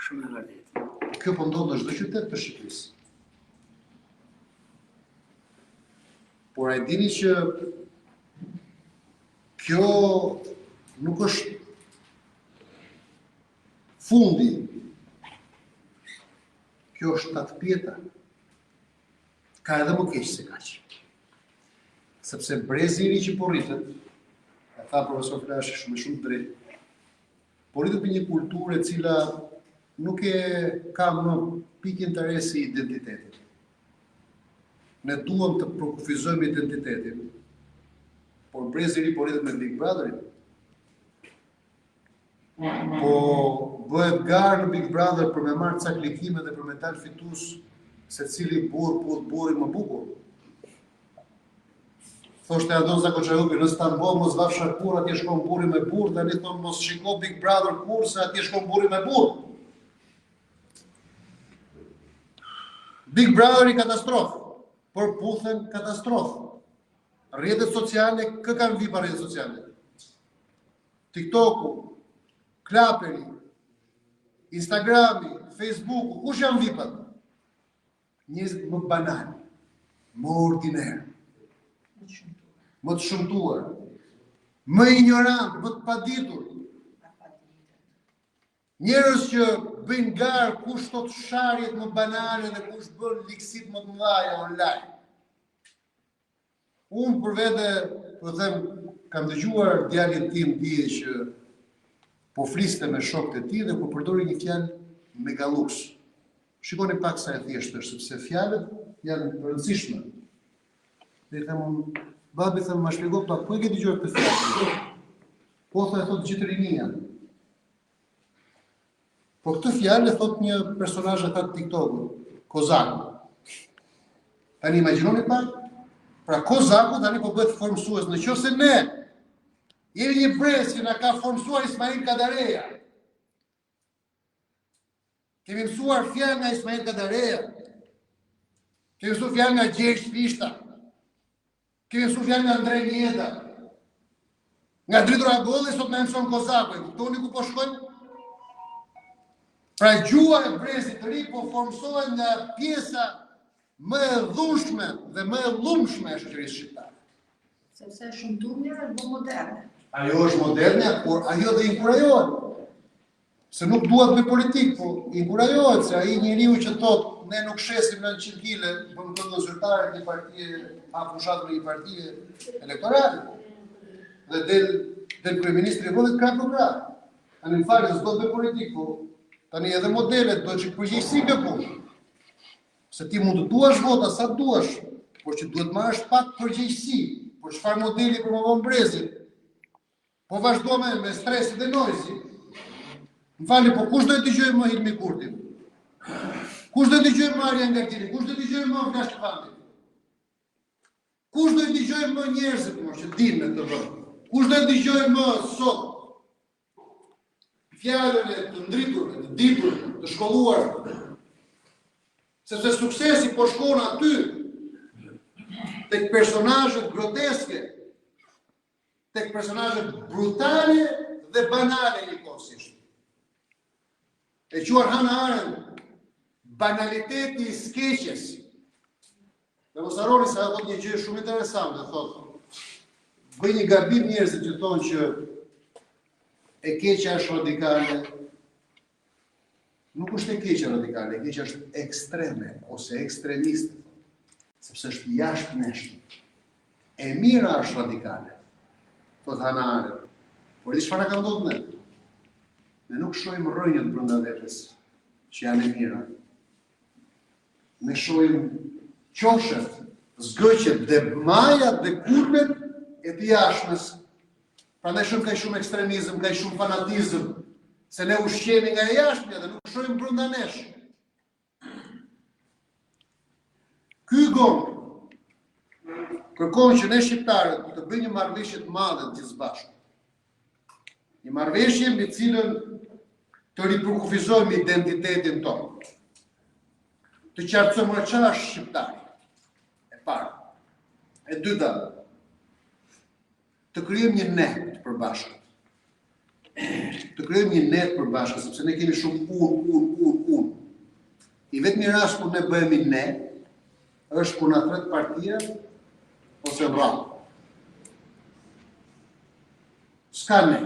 Shumë e vërtetë. Kjo po ndodh në çdo qytet të Shqipërisë. Por a e dini që kjo nuk është Fundi. Kjo është tatëpjeta. Ka edhe më keq se kaq. Sepse brezi i ri që po rritet, e tha profesor Flashi shumë shumë drejt, po rritet me një kulturë e cila nuk e ka më pikë interesi identitetin. Ne duam të përkufizojmë identitetin, por brezi i ri po rritet me Big Brotherin. Po bëhet garë në Big Brother për me marrë ca klikime dhe për me dalë fitues se cili burrë puth burrin më bukur. Thoshte Andon Zako Çajupi, në Stamboll mos vafsha kurrë, atje shkon burri me burrë, tani thonë mos shiko Big Brother kurrë, se atje shkon burri me burrë. Big Brotheri katastrofë, Përputhen katastrofë. Rrjetet sociale, kë kanë vipa rrjetet sociale? TikToku, Klaperi, Instagrami, Facebooku, kush janë vipat? Njerëzit më banal, më ordiner, më të shëmtuar, më injorant, më të paditur. Njerëz që bëjnë garë kush thotë sharjet më banale dhe kush bën ligësitë më të mëdha online. Unë për vete, po them, kam dëgjuar djalin tim dje që po fliste me shokët e tij dhe kur përdori një fjalë megalux. Shikoni pak sa e thjeshtë është, sepse fjalët janë të rëndësishme. Dhe i them unë, babi them, ma shpjego pak, ku e ke dëgjuar këtë fjalë? Po tha e thotë gjithë rinia. Po këtë fjalë e thotë një personazh e tha TikTokut, Kozaku. Tani imagjinoni pak, pra Kozaku tani po bëhet formësues. Në qoftë se ne jemi një brez që na ka formësuar Ismail Kadareja. Kemi mësuar fjalë nga Ismail Kadareja. Kemi mësuar fjalë nga Gjergj Fishta. Kemi mësuar fjalë nga Andre Mjeda. Nga Dritëro Agolli sot na mëson Kozaku, e kuptoni ku po shkojmë? Pra gjuha e brezit të ri po formësohet nga pjesa më e dhunshme dhe më e llumshme e shoqërisë shqiptare. Sepse shëmtuarja është bërë moderne. Ajo është moderne, por ajo dhe inkurajohet. Se nuk dua të bëj politikë, po inkurajohet se ai njeriu që thotë ne nuk shesim 900 kile, bën këngën zyrtare të një partie, hap fushatën e një partie elektorale. Dhe del del kryeministri i vendit krah për krah. Tani më falni, s'do të bëj politikë, po tani edhe modelet do të përgjegjësi kjo punë. Se ti mund të duash vota sa të duash, por që duhet marrësh pak përgjegjësi për çfarë modeli promovon brezin. Po vazhdove me stresi dhe noizi. Më falni, po kush do e dëgjojë më Hilmi Kurtin? Kush do e dëgjojë më Arjan Gardini? Kush do e dëgjojë më Avlash Levandin? Kush do e dëgjojë më njerëzit më që dinë në këtë vend? Kush do e dëgjojë më sot fjalën e të ndriturve, të diturve, të shkolluarve? Sepse suksesi po shkon aty tek personazhet groteske, tek personazhet brutale dhe banale njëkohësisht. E quan Hannah Arendt banaliteti i së keqes. Dhe mos harroni se ajo thotë një gjë shumë interesante, thotë, bëjnë një gabim njerëzit që thonë që e keqja është radikale, Nuk është e keqja radikale, e keqja është ekstreme ose ekstremiste, sepse është jashtë nesh. E mira është radikale, thotë Hannah Arendt. Por di çfarë na ka ndodhur ne? Ne nuk shohim rrënjët brenda vetes që janë e mira. Ne shohim qoshet, zgëqet dhe majat dhe kulmet e të jashtmes Prandaj shohim kaq shumë ekstremizëm, kaq shumë fanatizëm, se ne ushqehemi nga e jashtmja dhe nuk shohim brenda nesh. Ky gong kërkon që ne shqiptarët të bëjmë një marrëveshje të madhe të gjithë së bashku. Një marrëveshje mbi të cilën të ripërkufizojmë identitetin tonë. Të qartësojmë çfarë është shqiptari. E para. E dyta, Të krijojmë një ne të përbashkët. Të krijojmë një ne të përbashkët, sepse ne kemi shumë unë, unë, unë, unë. I vetmi rast kur ne bëhemi ne, është kur na thërret partia ose vallë. S'ka ne.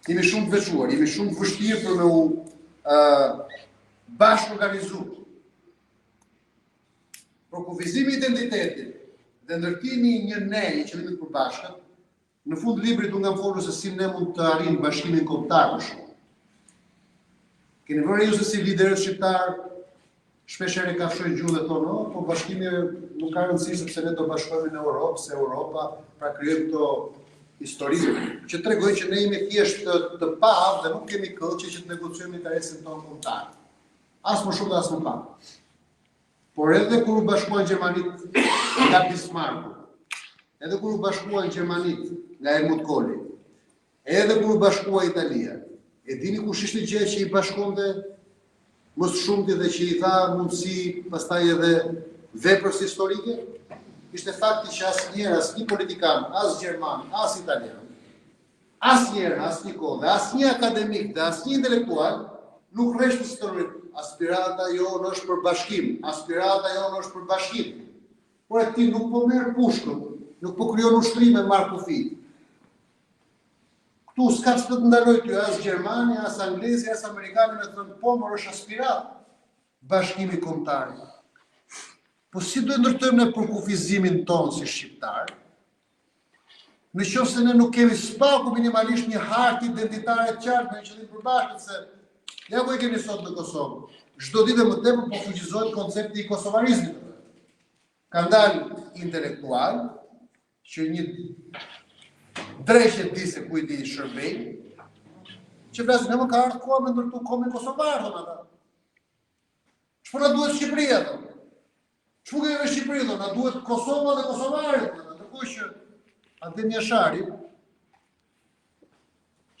Jemi shumë të veçuar, jemi shumë të vështirë për me u uh, bashkë-organizu. Përkufizimi i identitetit dhe ndërtimi i një ne, një qëllimi të përbashkët, në fund të librit unë kam folur se si ne mund të arrijmë bashkimin kombëtar për shembull. Keni vënë ju se si liderët shqiptarë shpesh herë kafshojnë gjuhën dhe thonë, oh, po bashkimi nuk ka rëndësi sepse ne do bashkohemi në Europë, se Europa pra krijojmë këto histori që tregojnë që ne jemi thjesht të, të paaftë dhe nuk kemi këllqe që të negociojmë interesin tonë kombëtar. As më shumë dhe as më pak. Por edhe kur u bashkuan gjermanit nga Bismarku, edhe kur u bashkuan gjermanit nga Helmut Kohli, edhe kur u bashkua Italia, e dini kush ishte gjëja që i bashkonte më së shumti dhe që i dha mundësi pastaj edhe veprës historike? Ishte fakti që asnjëherë, asnjë politikan, as gjerman, as italian, Asnjëherë, në asnjë kohë dhe asnjë akademik dhe asnjë intelektual nuk rreshti së thënuri aspirata jonë është për bashkim, aspirata jonë është për bashkim. Por e ti nuk po merr pushkën, nuk po krijon ushtri me marrë kufijtë. Këtu s'ka ç'të të ndalojë ty as gjermani, as anglezi, as amerikani me thënë po mor është aspiratë bashkimi kombëtar. Po si do e ndërtojmë ne përkufizimin tonë si shqiptar? Në qoftë se ne nuk kemi së paku minimalisht një hartë identitare të qartë me një qëllim përbashkët se ja ku e kemi sot në Kosovë. Çdo ditë më tepër po fuqizohet koncepti i kosovarizmit. Kanë dalë intelektualë që një dreq e di se kujt i shërbejnë, që flasin, më ka ardhur koha me ndërtu kombin kosovar, thonë ata. Ç'po na duhet Shqipëria, thonë? Ç'po kemi me Shqipërinë, thonë? Na duhet Kosova dhe kosovarët, thonë. Ndërkohë që Adem Jashari,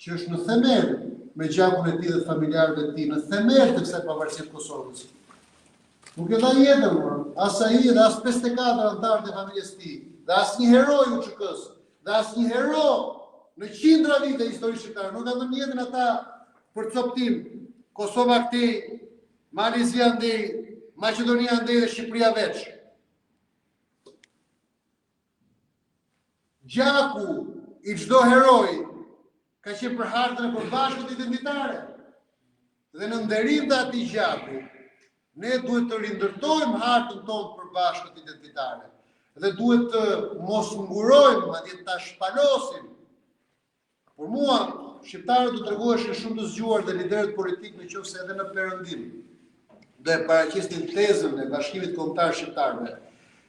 që është në themel me gjakun e tij dhe të familjarëve të tij, në themel të kësaj pavarësie të Kosovës. Nuk e dha jetën, por as ai dhe as 54 anëtarët e familjes së tij, dhe asnjë hero i UÇK-së, dhe asnjë hero në qindra vite histori shqiptare, nuk kanë dhënë jetën ata për copëtim. Kosova këtej, Mali i Zi andej, Maqedonia andej dhe Shqipëria veç. Gjaku i çdo heroi. Ka qenë për hartën e përbashkët identitare. Dhe në nderim të atij gjaku, ne duhet të rindërtojmë hartën tonë të përbashkët identitare dhe duhet të mos ngurojmë, madje ta shpalosim. Për mua, shqiptarët do të tregoheshin shumë të zgjuar dhe liderët politikë në qoftë se edhe në perëndim do e paraqisnin tezën e bashkimit kombëtar shqiptarëve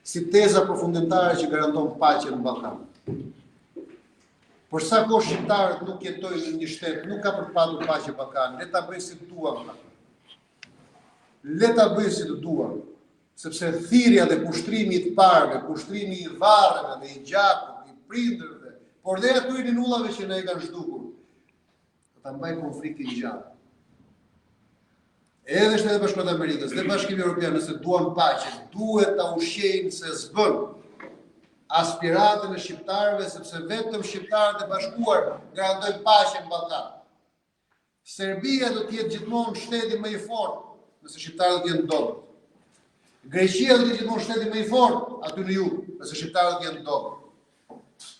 si teza përfundimtare që garanton paqen në Ballkan. Për sa kohë shqiptarët nuk jetojnë në një shtet, nuk ka për të patur paqe në Ballkan. Le ta bëjnë si të duan. Le ta bëjnë si të duan, sepse thirrja dhe kushtrimi i të parëve, kushtrimi i varreve dhe i gjakut, i prindërve, por dhe atyre ninullave që na i kanë zhdukur, do ta mbajë konfliktin gjallë. Edhe Shtetet e Bashkuara të Amerikës dhe Bashkimi Evropian nëse duan paqe, duhet ta ushqejnë se s'bën aspiratën e shqiptarëve sepse vetëm shqiptarët e bashkuar garantojnë paqe në Ballkan. Serbia do të jetë gjithmonë shteti më i fortë nëse shqiptarët do të jenë të dobët. Greqia do të jetë gjithmonë shteti më i fortë aty në jug, nëse shqiptarët do të jenë të dobët.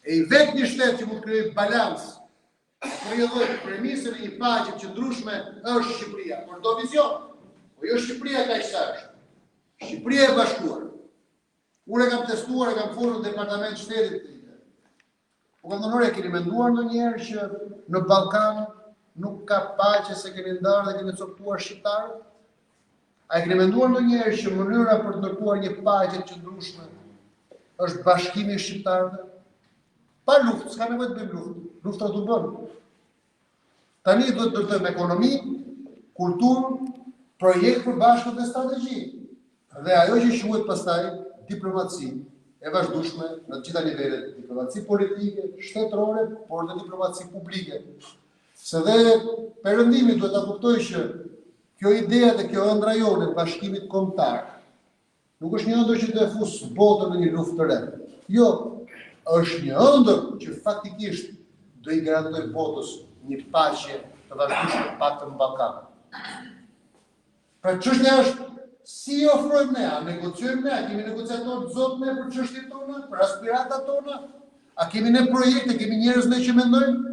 E i vetmi shtet që mund të krijojë balancë rrjedhojë premisën e një paqe të qëndrueshme është Shqipëria, por do vizion. Po jo Shqipëria kaq sa është. Shqipëria e bashkuar. Unë e kam testuar, e kam folur në departament shtetit këtë ide. U kam thënë, ore, keni menduar ndonjëherë që në Ballkan nuk ka paqe se keni ndarë dhe keni copëtuar shqiptarët? A e keni menduar ndonjëherë që mënyra për të ndërtuar një paqe të qëndrueshme është bashkimi i shqiptarëve? Pa luftë, s'ka nevojë të bëjmë luftë. Luftrat u bënë. Tani duhet të ndërtojmë ekonomi, kulturë, projekt përbashkët dhe strategji. Dhe ajo që quhet pastaj diplomaci e vazhdueshme në të gjitha nivelet, diplomaci politike, shtetërore, por dhe diplomaci publike. Se dhe perëndimi duhet ta kuptojë që kjo idea dhe kjo ëndrra jonë e bashkimit kombëtar Nuk është një ëndërr që do e fusë botën në një luftë të re. Jo, është një ëndërr që faktikisht do i garantojë botës një paqe të vazhdueshme të paktën në Ballkan. Pra çështja është si i ofrojmë ne, a negociojmë ne, a kemi negociatorë të zotë ne për çështjet tona, për aspiratat tona, a kemi ne projekte, kemi njerëz ne që mendojmë?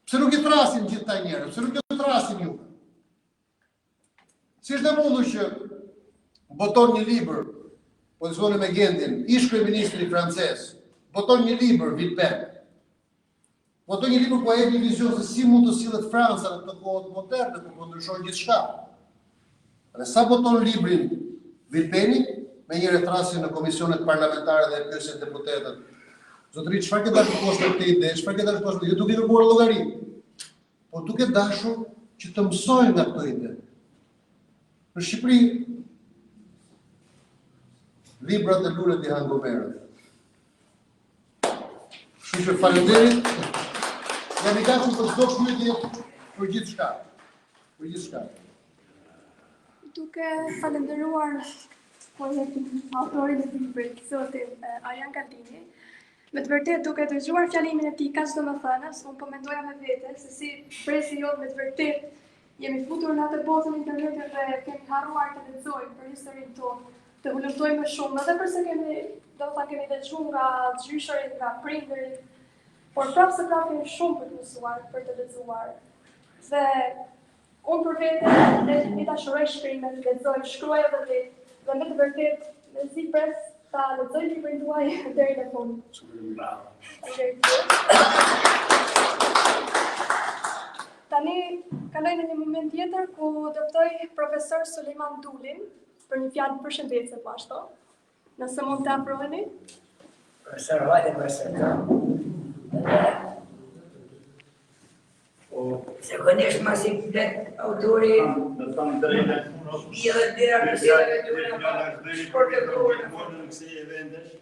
Pse nuk i thërrasim gjithë këta njerëz? Pse nuk i thërrasim ju? Si është e mundur që boton një libër, po diskutonim me Gentin, ish kryeministri francez, boton një libër Vilpen. Boton një libër ku ai jep një vizion se si mund të sillet Franca në këtë kohë moderne ku po ndryshon gjithçka. Dhe sa boton librin Vilpeni, menjëherë e thërrasin në komisionet parlamentare dhe e pyesin deputetët. Zotëri, çfarë ke dashur të thuash me këtë ide? Çfarë ke dashur të thuash? Jo duke kërkuar llogari. Po duke dashur që të mësojnë nga këto ide. Në Shqipëri, librat dhe lulet i hanë gomerët. Kështu që faleminderit. Jam i gatshëm për çdo pyetje për gjithçka. Për gjithçka. Duke falënderuar poetin, autorin e librit, zotin Arjan Kaldini, Me të vërtetë duke dëgjuar fjalimin e tij kaq domethënës, unë po mendoja me vete se si brezi jonë me të vërtetë jemi futur në atë botën e internetit dhe kemi harruar të lexojmë për historinë tonë, të hulumtojmë më shumë, edhe përse kemi, do të thënë kemi dëgjuar nga gjyshërit, nga prindërit, por prapë se prapë kemi shumë për të mësuar, për të lexuar. Dhe Unë për vete, i dashuroj shkrimet, lexoj, shkruaj edhe vetë, dhe me të vërtetë, mezi pres ta lexoj librin tuaj deri në fund. Tani kaloj në një moment tjetër ku do ftoj profesor Sulejman Dulin për një fjalë përshëndetëse po ashtu. Nëse mund të afroheni. Profesor, hajde profesor. Po, zakonisht masi flet autori, Me thënë drejtën, i edhe dera në sjellë e tyre, shkurt e kohën. Në kësi eventesh,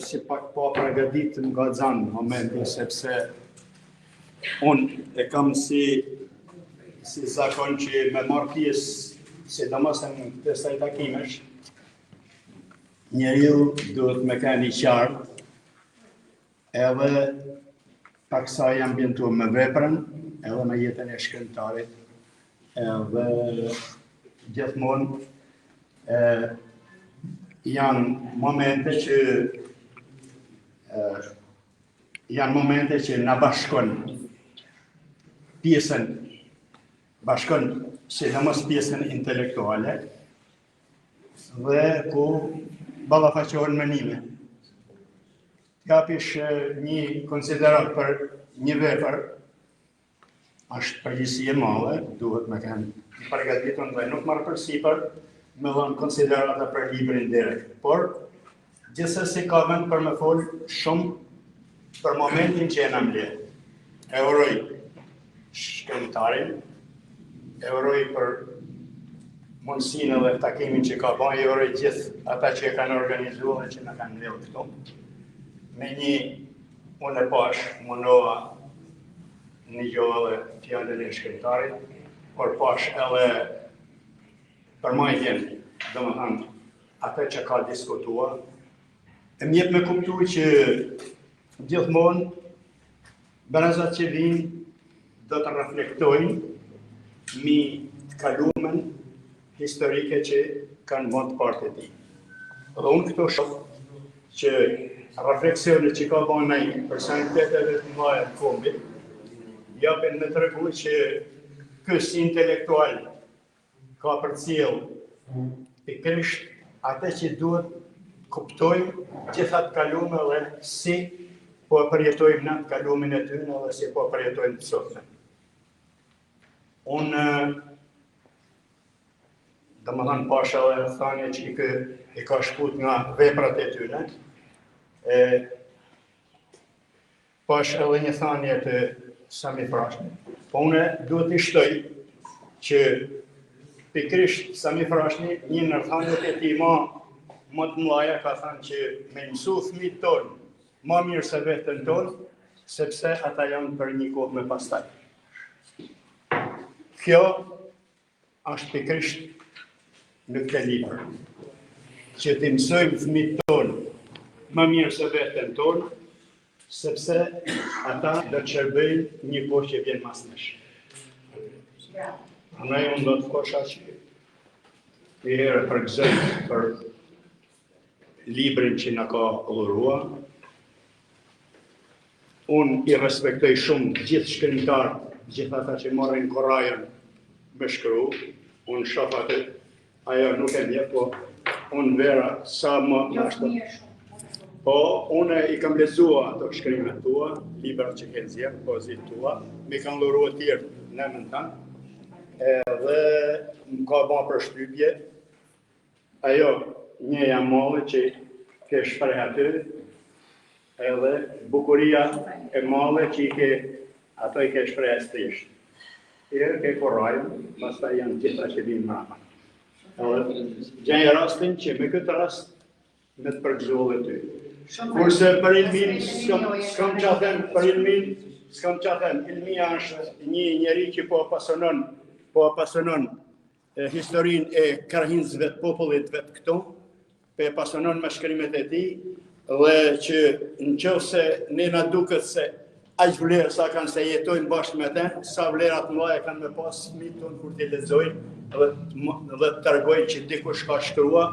si pak pa përgatit më ka zanë momenti, sepse unë e kam si, si zakon që me marrë pjesë, sidomos në këtë saj takimesh, njeriu duhet me kanë i qartë, Edhe paksa i ambientu me veprën, edhe me jetën e shkrimtarit, edhe gjithmonë e, janë momente që e, Janë momente që na bashkon pjesën, bashkon sidomos pjesën intelektuale dhe ku ballafaqohen menime. T'japish një konsideratë për një vepër, është përgjegjësi e madhe, duhet me kenë i përgatitun dhe nuk marr përsipër me dhënë konsiderata për librin direkt. Por, gjithsesi ka vend për me fol shumë për momentin që jena mbledh. E uroj shkrimtarin, e uroj për mundësinë edhe takimin që ka ba, e uroj gjithë ata që e kanë organizuar dhe që na kanë mbledh këtu. Me një unë e pash, munova Nigjova edhe fjalën e shkrimtarit, por pash edhe përmbajtjen, domethënë, atë që ka diskutua, e më jep me kuptu që gjithmonë brezat që vijnë do të reflektojnë mi të kalumen historike që kanë bo të parët e tij. Dhe unë këto shoh që refleksionet që ka bo ai personaliteteve të mëdha të kombit, japin me tregu që ky si intelektual ka përcjell pikërisht atë që duhet të kuptojmë gjitha të kalume dhe si po e përjetojmë na të kalumen e tyne dhe si po e përjetojmë të sotmen. Unë, domethënë, pashë edhe thanje që i, kë, i ka shkput nga veprat e tyne, e, pashë edhe një thanje të Sami Frashërit, po unë duhet të shtoj që pikërisht Sami Frashëri, një ndër thanjet e tij ma, më të mdhaja ka thanë që me mësu fëmijët tonë, ma mirë se veten tonë, sepse ata janë për një kohë me pastaj. Kjo është pikërisht në këtë libër, që t'i mësojmë fëmijët tonë më mirë se veten tonë, sepse ata do të shërbejnë një kohë që vjen mas nesh. Prandaj unë do të thosha që një herë përgëzoj për librin që na ka dhurua. Unë i respektoj shumë gjithë shkrimtarët, gjithë ata që marrin kurajën me shkru. Unë shoh atë, ajo nuk e njeh, po unë vera sa më jo, ashtu. Po, unë i kam lexua ato shkrimet tua, librat që ke nxjerr, poezitë tua, m'i kanë dhurua tjerë në emën tënd, edhe më ka ba përshtypje, Ajo ndjenja e madhe që ke shpreh aty, edhe bukuria e madhe që i ke, ato i ke shpreh thjesht. Herë ke kurajën, pastaj janë gjitha që vijnë mrapa. Edhe gjej rastin që me këtë rast me të përgëzu edhe ty. Kurse për Ilmin, s'kam ça them, për Ilmin, s'kam ça them, Ilmia është një njeri që po pasonon, po pasonon historinë e krahinës vet popullit vet këtu, po e pasonon me shkrimet e tij, dhe që në qoftë se ne na duket se aq vlerë sa kanë se jetojmë bashkë me te, sa vlera të mëdha kanë me pas fëmijët tonë kur t'i lexojnë dhe, dhe të tregojnë që dikush ka shkrua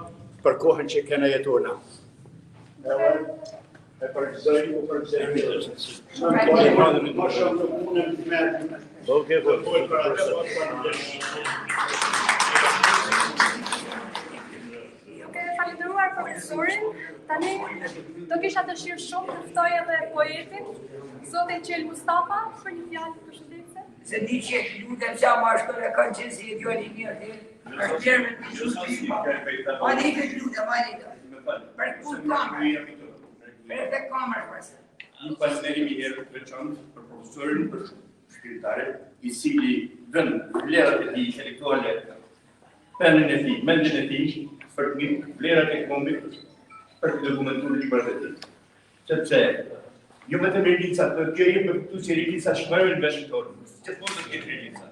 për kohën që kena jetuar na. Edhe e përgëzoj, u përgëzoj. Më shumë nuk mundem të merr. Okej, po. Për atë, po, Duke falënderuar profesorin, tani do kisha dëshirë shumë të ftoj edhe poetin, zotin Qelë Mustafa, për një fjalë përshëndetëse. Se di që lutem qa ma ashtu e kanë qenë si e djali i mirë, ti. Është mirë me të shumë të Hajde i këtë lutem, hajde i këtë. Për ku kamerë? Për të kamerë, përse. Një falënderim i herë të veçantë për profesorin, për shkrimtarin, i cili vën vlerat e tij intelektuale, penën e tij, mendjen e tij, për të ngritur vlerat e kombit, për të dokumentuar librat e tij. Sepse jo vetëm Rilica, por kjo jep me kuptu që Rilica shmërën në vendin tonë. Gjithmonë do të ketë Rilica.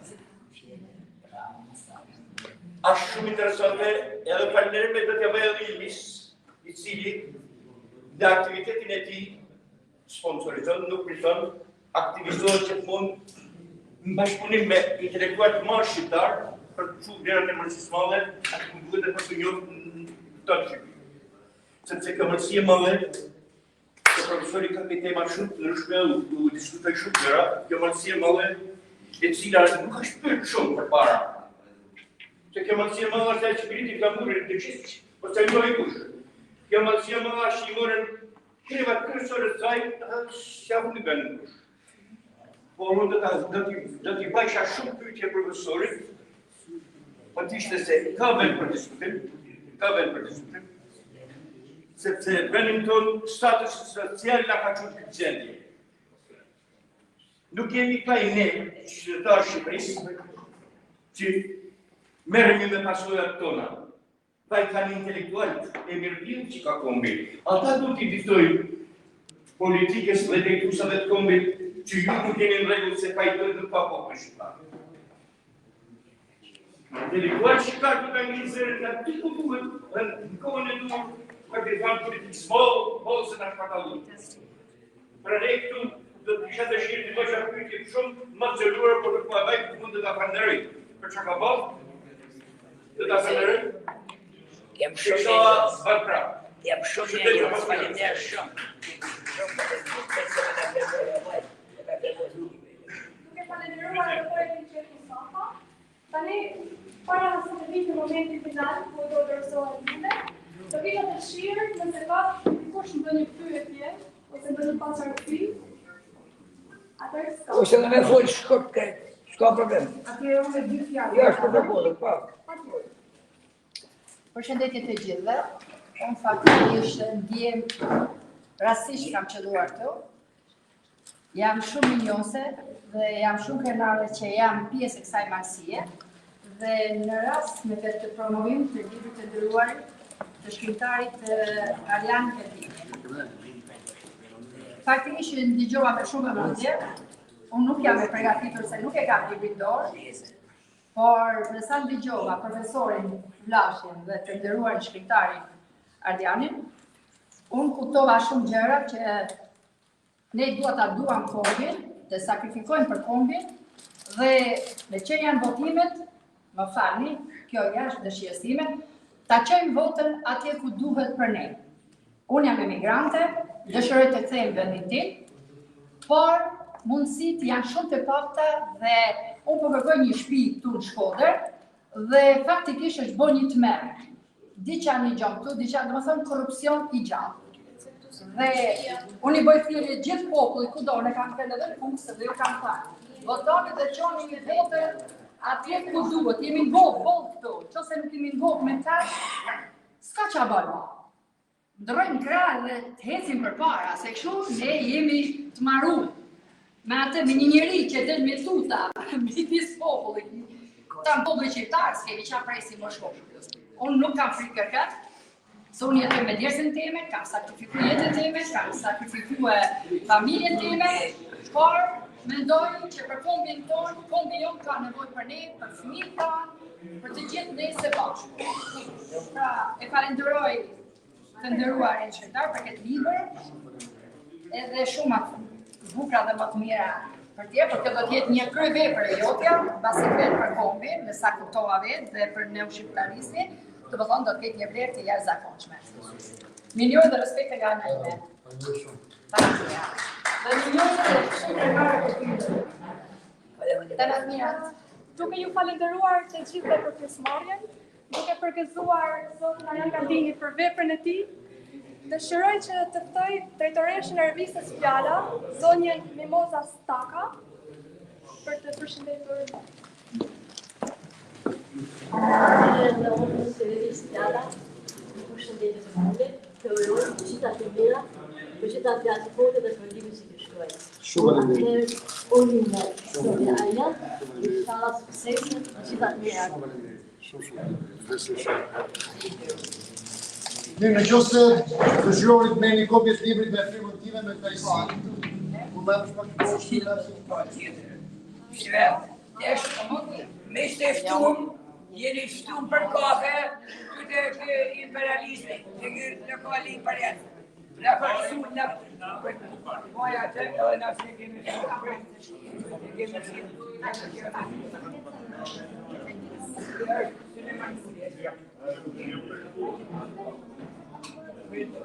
Është shumë interesante, edhe falënderime do t'ia bëj edhe Ilmis, i cili në aktivitetin e tij sponsorizon, nuk priton, aktivizohet gjithmonë në bashkëpunim me intelektualë të madh shqiptar për të çuar vlerat e Malësisë së Madhe, aty ku duhet e për të njohur në të Shqipëri. Sepse kjo Malësi e Madhe. Se profesori ka me tema shumë të ndryshme, u, u diskutoi shumë gjëra, kjo malësi e madhe, e cila nuk është pyet shumë përpara. Se kjo malësi e madhe është ajo që ngriti flamurin të gjithë, po s'e njohi kush. Kjo malësi e madhe është që i morën trevat kryesore të saj, s'ja vuni vendin kush. Por unë do ta do t'i do t'i bëjsha shumë pyetje profesorit, po të ishte se ka vend për diskutim, ka vend për diskutim, sepse vendin tonë statusi social na ka çuar në këtë gjendje. Nuk jemi faj ne, qytetarë Shqipërisë, që merremi me pasojat tona. Faj kanë intelektualët e mirëfilltë që ka kombi. Ata duhet t'i diktojnë politikës dhe drejtuesave të kombit që ju nuk jeni në rregull se faj nuk ka populli shqiptar. Intelektualët shqiptar duhet ta ngrinë zërin nga aty ku duhet dhe në kohën e duhur për t'i thënë politikës boll, boll se na shpartallu. Pra ne këtu do të kisha dëshirë të bëja pyetje shumë më të zgjeruara, por nuk po e bëj, mund të ta falenderoj për çka ka bërë. Do ta falenderoj. Jam shumë Inshallah, bën prap. Jam shumë mirë, faleminderit shumë. Shumë faleminderit. Duke falenderuar edhe poetin Qefë Mustafa, tani para se të vijë momenti final ku do dorëzohen lule, do kisha dëshirë nëse ka dikush ndonjë pyetje ose ndonjë paqartësi. Atëherë s'ka. Ose dhe me fol shkurt krejt, s'ka problem. Atëherë unë me dy fjalë. Jo, është protokolli, po. Përshëndetje të gjithëve. Unë faktikisht ndjem rastisht kam qëlluar këtu. Jam shumë mirënjohëse dhe jam shumë krenare që jam pjesë e kësaj malësie dhe në rast me këtë promovim të librit të nderuarit të shkrimtarit Arjan Galdini. Faktikisht që ndëgjova me shumë vëmendje, unë nuk jam e përgatitur se nuk e kam librin dorë, por me sa ndëgjova profesorin Vlashin dhe të nderuarin shkrimtarin Ardianin, unë kuptova shumë gjëra që Ne duhet ta duam kombin, të sakrifikojmë për kombin dhe me që janë votimet, më falni, kjo jashtë dëshirës time, ta çojmë votën atje ku duhet për ne. Unë jam emigrante, dëshiroj të kthehem vendin tim, por mundësitë janë shumë të pakta dhe unë po kërkoj një shtëpi këtu në Shkodër dhe faktikisht është bërë një tmerr. Diçka një gjë këtu, diçka, domethënë korrupsion i gjallë. Dhe unë i bëj thirrje gjithë popullit kudo, unë e kam thënë edhe në Kukës dhe ju kam thënë. Votoni dhe çoni një votën atje ku duhet. Jemi ngop boll këtu. Nëse nuk jemi ngop me tash, s'ka ç'a bëjmë. Ndërrojmë krah dhe të ecim përpara, se kështu ne jemi të maru. Me atë me një njeri që del me tuta midis popullit. Ta në populli shqiptar, s'kemi ça presim më shumë. Unë nuk kam frikë kërkët, Se unë jetoj me djersën teme, kam sakrifiku jetën teme, kam sakrifiku familjen teme, por mendoj që për kombin tonë, kombi jonë ka nevojë për ne, për fëmijët tanë, për të gjithë ne së bashku. Pra, e falenderoj të nderuarin shkrimtar për këtë libër, edhe shumë më të bukura dhe më të mira për tjerë, por kjo do të jetë një kryevepër e jotja, pasi flet për kombin, me sa kuptova vetë dhe për neoshqiptarizmin, domethënë do të ketë një vlerë të jashtëzakonshme. Mirënjohje dhe respekte nga ana ime. Faleminderit. Dhe mirënjohje dhe shumë krenare për ty. Të mirat. Duke ju falenderuar të gjithëve për pjesëmarrjen, duke përgëzuar zotin Arjan Galdini për veprën e tij, dëshiroj që të ftoj drejtoreshën e revistës Fjala, zonjën Mimoza Staka, për të përshëndetur Edhe unë si revistë Fjala, një përshëndetje të fundit, të uroj të gjitha të mira, për gjitha fjalët e forta dhe për librin që ke shkruar. Shumë faleminderit. Urime, zoti Arjan, inshallah suksese, të gjitha të mirat. Shumë faleminderit. Shumë shumë faleminderit. Besoj shumë. Mirë, në qoftë se dëshironi të merrni kopje të librit me firmën time me kënaqësi, ku më jepsh pak poshtë, Po, tjetër. Shve, Tesh, me ishte ftum, jeni ftum për kafe, këtë kë imperializmi, të kë lokali imperial. Na ka shtu, na, moja të, edhe na se kemi shtu, kemi shtu, kemi shtu. Faleminderit.